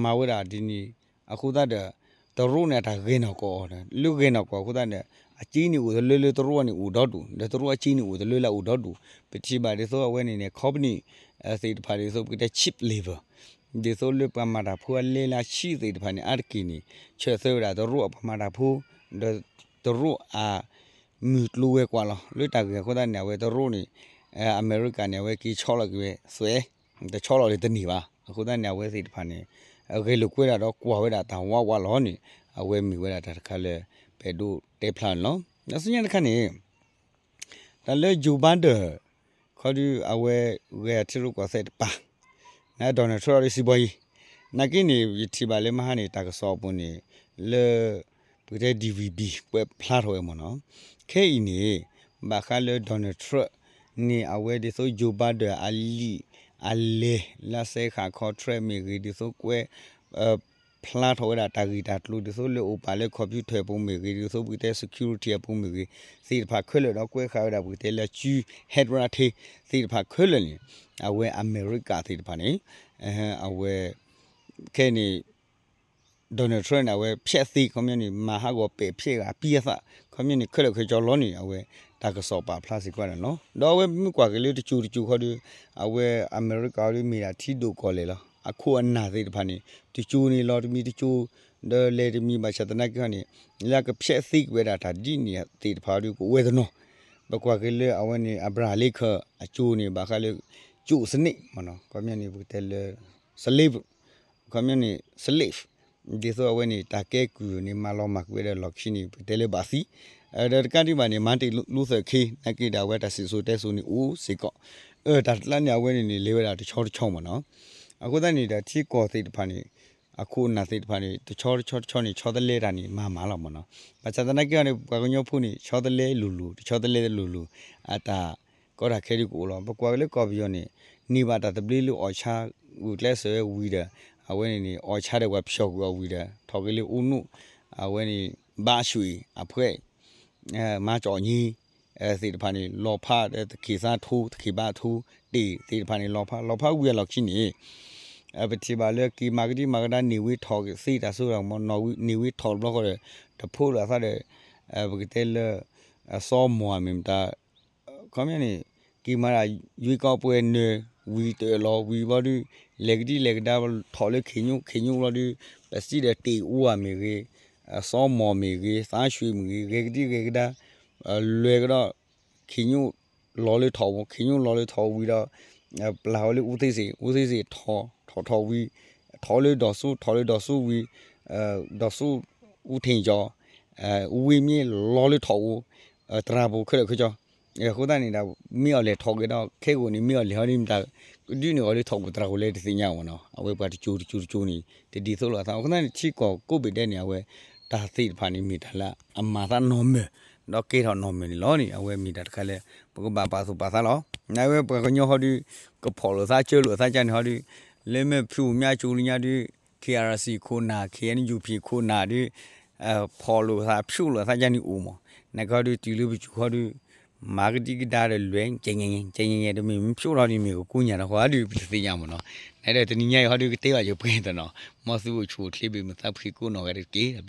မၤဝဲဒၣ်ဒ်န့ၣ် အဃိသတးဒီး တရူးန့ၣ် အတၢ်ဂဲၤနီၢ်ကီၢ်အီၤဒီး လၢဂဲၤနီၢ်ကီၢ်အဃိသတးန့ၣ် အစ့န့ၣ်အိၣ်တလၢလၢတရူးန့ၣ်အိၣ်ဒီဒူၣ် ဒီးတရူးအစ့န့ၣ်အိၣ်တလၢလၢအိၣ်ဒီဒူၣ် ပထံၣ်ဘၣ်ဒ်သိးအဝဲန့ၣ်န့ၣ် company သ့ၣ်တဖၣ်ဒ်သိးပကတဲ cheap labor ဒ်သိးလၢပှၤမၤတၢ်ဖိအလဲလၢအဆံးသ့ၣ်တဖၣ်န့ၣ် အါတက့ၢ်န့ၣ် ဆၢသၢဝဲဒၣ်တရူးအပှၤမၤတၢ်ဖိ ဒီးတရူးအ မုၢ်ကျိၤဝဲၤကွာ်လီၤ. လၢတၢ်ဂ့ၢ်အဃိသတးန့ၣ် အဝဲတရူးန့ၣ် အမဲရကၤန့ၣ် အဝဲက့ၤဆီလီၤက့ၤဝဲသွဲ တဆီလီၤလၢတန့ၢ်ဘၣ်. အဃိသတးန့ၣ် အဝဲသ့ၣ်တဖၣ်န့ၣ်ဂဲၤလိာ်ကွဲဒၣ်ဒီးကွၢ်ဝဲဒၣ်တၢ်ဝးဝးလီၤန့ၣ် အဝဲမ့ၢ်ဝဲဒၣ်တၢ်တခါလၢ ပအဲၣ်ဒိးတဲဖျါန့ၣ်လီၤ. ဒီးဆူညါတခါန့ၣ် တၢ်လၢ Joe Biden ခီဒုးအဝဲဂဲၤထံရူၢ်ကီၢ်သဲးတပၤ န Donald Trump ဒီးစံးဘီယံၤ နာ်က့န့ၣ် ယထံၣ်ဘၣ်လၢမဟါန့ၣ် တၢ်ကစီၣ်အပူၤန့ၣ် လၢ ပကတဲ D V B ကွဲးဖျါထီၣ်ဝဲမ့ၢ်နီၤ. ခဲအံၤန့ၣ် ဘၣ်ဃးလၢ Donald Trump န့ၣ် အဝဲဒ်သိး Joe Biden အလံာ်အလဲၢ် လၢအစဲဃာ် contract မ့ၢ်ဂ့ၤ ဒ်သိးကွဲး ဖျါထီၣ်ဝဲဒၣ်တၢ်ဂ့ၢ်တၢ်ကျိၤ ဒ်သိးလၢအိၣ်ပာ်လၢ computer အပူၤမ့ၢ်ဂ့ၤ ဒ်သိးပကတဲ security အပူၤမ့ၢ်ဂ့ၤ သ့ၣ်တဖၣ်ခဲလၢာ် ဒီးကွဲးဃာ်ဝဲဒၣ်ပကတဲလၢအစု ဟဲဒရၣ်ထ့ သ့ၣ်တဖၣ်ခဲလၢာ်န့ၣ် အဝဲအမဲရကၤသ့ၣ်တဖၣ်န့ၣ် အဝဲ ခဲအံၤန့ၣ် Donald Trump န့ၣ် အဝဲဖျဲးသ့ ခီပညီန့ၣ် မၤဟးဂီၤပဲာ်ဖျဲးဂၤအပံအသး ခီပညီန့ၣ် ခဲလၢာ်ခဲဆ့လီၤန့ၣ် အဝဲ တၢ်ကစီၣ်ပာ်ဖျါစ့ၢ်ကီးန့ၣ်လီၤ. ဒီးအဝဲမ့ၢ်ကွၢ်က့ၤလၢတစိၤတစိၤခီဒီး အဝဲအမဲရကၤဒီးမ့ၢ်ဒၣ်ထံဒိၣ်ကီၢ်လဲၢ်လီၤ. အခိၣ်အနၢ်သ့ၣ်တဖၣ်န့ၣ် တစိၤန့ၣ်လီၤတမံၤတစိၤ ဒီးလဲၤတမံၤ ဘၣ်ဆၣ်သနာ်က့ဟီန့ၣ် လၢကဖျဲးသ့ကွံာ်ဝဲဒၣ်တၢ်ဒ်န့ၣ်သ့ၣ်တဖၣ်ဒီးကအိၣ်ဝဲတနီၤ ပကွၢ်က့ၤလၢအဝဲန့ၣ် Abraham Lincoln အစိၤန့ၣ် ဘၣ်ဃးလၢ ကၠိၣ်စနံးမ့ၢ်နီၤ ခီပညီန့ၣ် ပကတဲလၢ slave ခီပညီန့ၣ် slave ဒ်သိးအဝဲန့ၣ် တၢ်ကဲကုၢ်န့ၣ် မၤလီၤမၢ်ကွံာ်ဝဲဒၣ်လီၢ်ခံန့ၣ် ပကတဲလၢဘၣ်သံ ဒီးတကးဒံးဘၣ်န့ၣ် Martin Luther King နာ်က့ဒီး အဝဲတၢ်စံၣ်စိၤတဲစိၤန့ၣ်အိၣ်စ့ၢ်ကီး တၢ်တကျါန့ၣ် အဝဲန့ၣ်န့ၣ် လဲၤဝဲဒၣ်တဆီတဆီမ့ၢ်နီၤ. အဃိသတးန့ၣ်ဒီး ထံကီၢ်သ့ၣ်တဖၣ်န့ၣ် အခိၣ်အနၢ်သ့ၣ်တဖၣ်န့ၣ် တဆီတဆီတဆီန့ၣ် ဆီတလဲတၢ်န့ၣ် မၤမၤလီၤမ့ၢ်နီၤ. ဘၣ်ဆၣ်သနာ်က့န့ၣ် ပှၤကညီဖိန့ၣ် ဆီတလဲလိၤလိၤ တဆီတလဲလိၤလိၤ အတၢ်ကီတၢ်ခဲဒုးကအိၣ်လီၤ. ပကွၢ်က့ၤလၢကီၢ်ပယီၤန့ၣ် န့ၢ်ဘၣ်တၢ်သဘျ့လၢအီၣ်ဆါ ဂုာ်ကျဲးစၢးဝဲဝံၤဒီး အဝဲန့ၣ်န့ၣ် အီၣ်ဆါဒီးပှၤဖျီၣ်ကွံာ်အီၤဝံၤဒီး ထီၣ်က့ၤလၢအူနူၣ် အဝဲန့ၣ် ဘါရွှေအဖွဲ့ မၤကၠီၣ်ညံ သ့ၣ်တဖၣ်န့ၣ် လီၤဖးဒီး တခ့ၣ်သါထိ တခ့ၣ်ဘါထိ တ့ၢ်သ့ၣ်တဖၣ်န့ၣ် လီၤဖး လီၤဖးဝံၤအလီၢ်ခံန့ၣ် ပထံၣ်ဘၣ်လၢက့ၤမၤကဒံမၤကဒါ န့ၢ်ဝံၤထီၣ်သ့တၢ်စိတၢ်ကမီၤ န့ၢ်ဝံၤထီၣ်တဘျီဃီဒီး တဖိးလိာ်အသးဒီး ပကတဲလၢ အစီမီၢ်မ့ၢ်မတၤ ခီပညီန့ၣ် က့ၤမၤဒၣ် ရွေးကောက်ပွဲ နၢၤဝံၤတအၢၣ်လီၤဝံၤဘျီဒုး လဲၤကဒံလဲၤကဒါ ထီၣ်လၢခ့ၣ်ညိၣ် ခ့ၣ်ညိၣ်ဘျီဒုး ပစံးဒီးတ့ၢ်အူဧါမ့ၢ်ဂ့ၤ အစီမီၢ်မ့ၢ်ဂ့ၤ သါရွှေမ့ၢ်ဂ့ၤ ဂဲၤကဒံဂဲၤကဒါ လဲၤကဒီး ခ့ၣ်ညိၣ်လီၤလၢထီၣ်ဝံၤ ခ့ၣ်ညိၣ်လီၤလၢထီၣ်ဝံၤဒီး ပျၢ်အီၤလၢအူသ့စ့ၣ် အူသ့စ့ၣ်ထီၣ် ထီၣ်ထီၣ်ဝံၤ ထီၣ်လၢဒီးဆူ ထီၣ်လၢဒီးဆူဝံၤ ဒီးဆူ အူထ့ၣ်ကၠီၣ် အူဝ့ၢ်မ့ၢ်လီၤလၢထီၣ်ဝံၤ တရၣ်ပူၤခဲလၢာ်ခဲဆ့ အဃိသတးန့ၣ်ဒီး မ့ၢ်အီၤလဲၤထီၣ်က့ၤဒီး ခဲကိာ်န့ၣ် မ့ၢ်အီၤလဲၤဟီဒ်မတၤ ဒုးန့ၢ်အီၤလၢထီၣ်ပူၤတရၣ်ပူၤလဲၣ်တသ့ၣ်ညါမ့ၢ်နီၤ အဝဲပှၤတစိၤတစိၤတစိၤန့ၣ် တဒ်သိးလိာ်အသး အဃိသတးန့ၣ် ထံကီၢ်ကိးဘ့ၣ်ဒဲးန့ၣ် အဝဲ တၢ်သ့ၣ်တဖၣ်န့ၣ် မ့ၢ်တၢ်လၢအမၤသးနီၢ်မၢၢ် ဒီးကဲထီၣ်နီၢ်မၢၢ်န့ၣ်လီၤန့ၣ် အဝဲမ့ၢ်တၢ်တခါလၢ ပကဘၣ်ပာ်သူၣ်ပာ်သးလီၤ နဝဲပှၤကညီဟီဒုး ကဖီၣ်လိာ်သးကၢလိာ်သးကန့ၣ်ဟီဒုး လၢမ့ၢ်ဖုမၠါကၠိလံညါဒုး က့အါရစံခိၣ်နၢ် ခ့အၣ်ယူၣ်ဖံးခိၣ်နၢ်ဒီး ဖီၣ်လိာ်သးဖျိးလိာ်သးယါန့ၣ်အိၣ်မး, နကီဒုးတုၤလၢပစုၤခီဒုး မၤကဒံကဒါဒီးလွဲၢ် ကဲညဲညဲ ကဲညဲညဲ တမ့ၢ်မ့ၢ်ဖျိးထီၣ်ဒ်မ့ၢ်ကကိးညါတဃီဒုး ပတသ့ၣ်ညါမးနီၤ, နဒီးတနံၤညါအံၤဟီဒုးကတဲဘၣ်ယပှဲၤတနီၤ, မ်သုအိၣ်ဆူၣ်အိၣ်ချ့ဘၣ်မုာ်သးဖှံကိးနီၢ်ဂၤတက့ၢ်.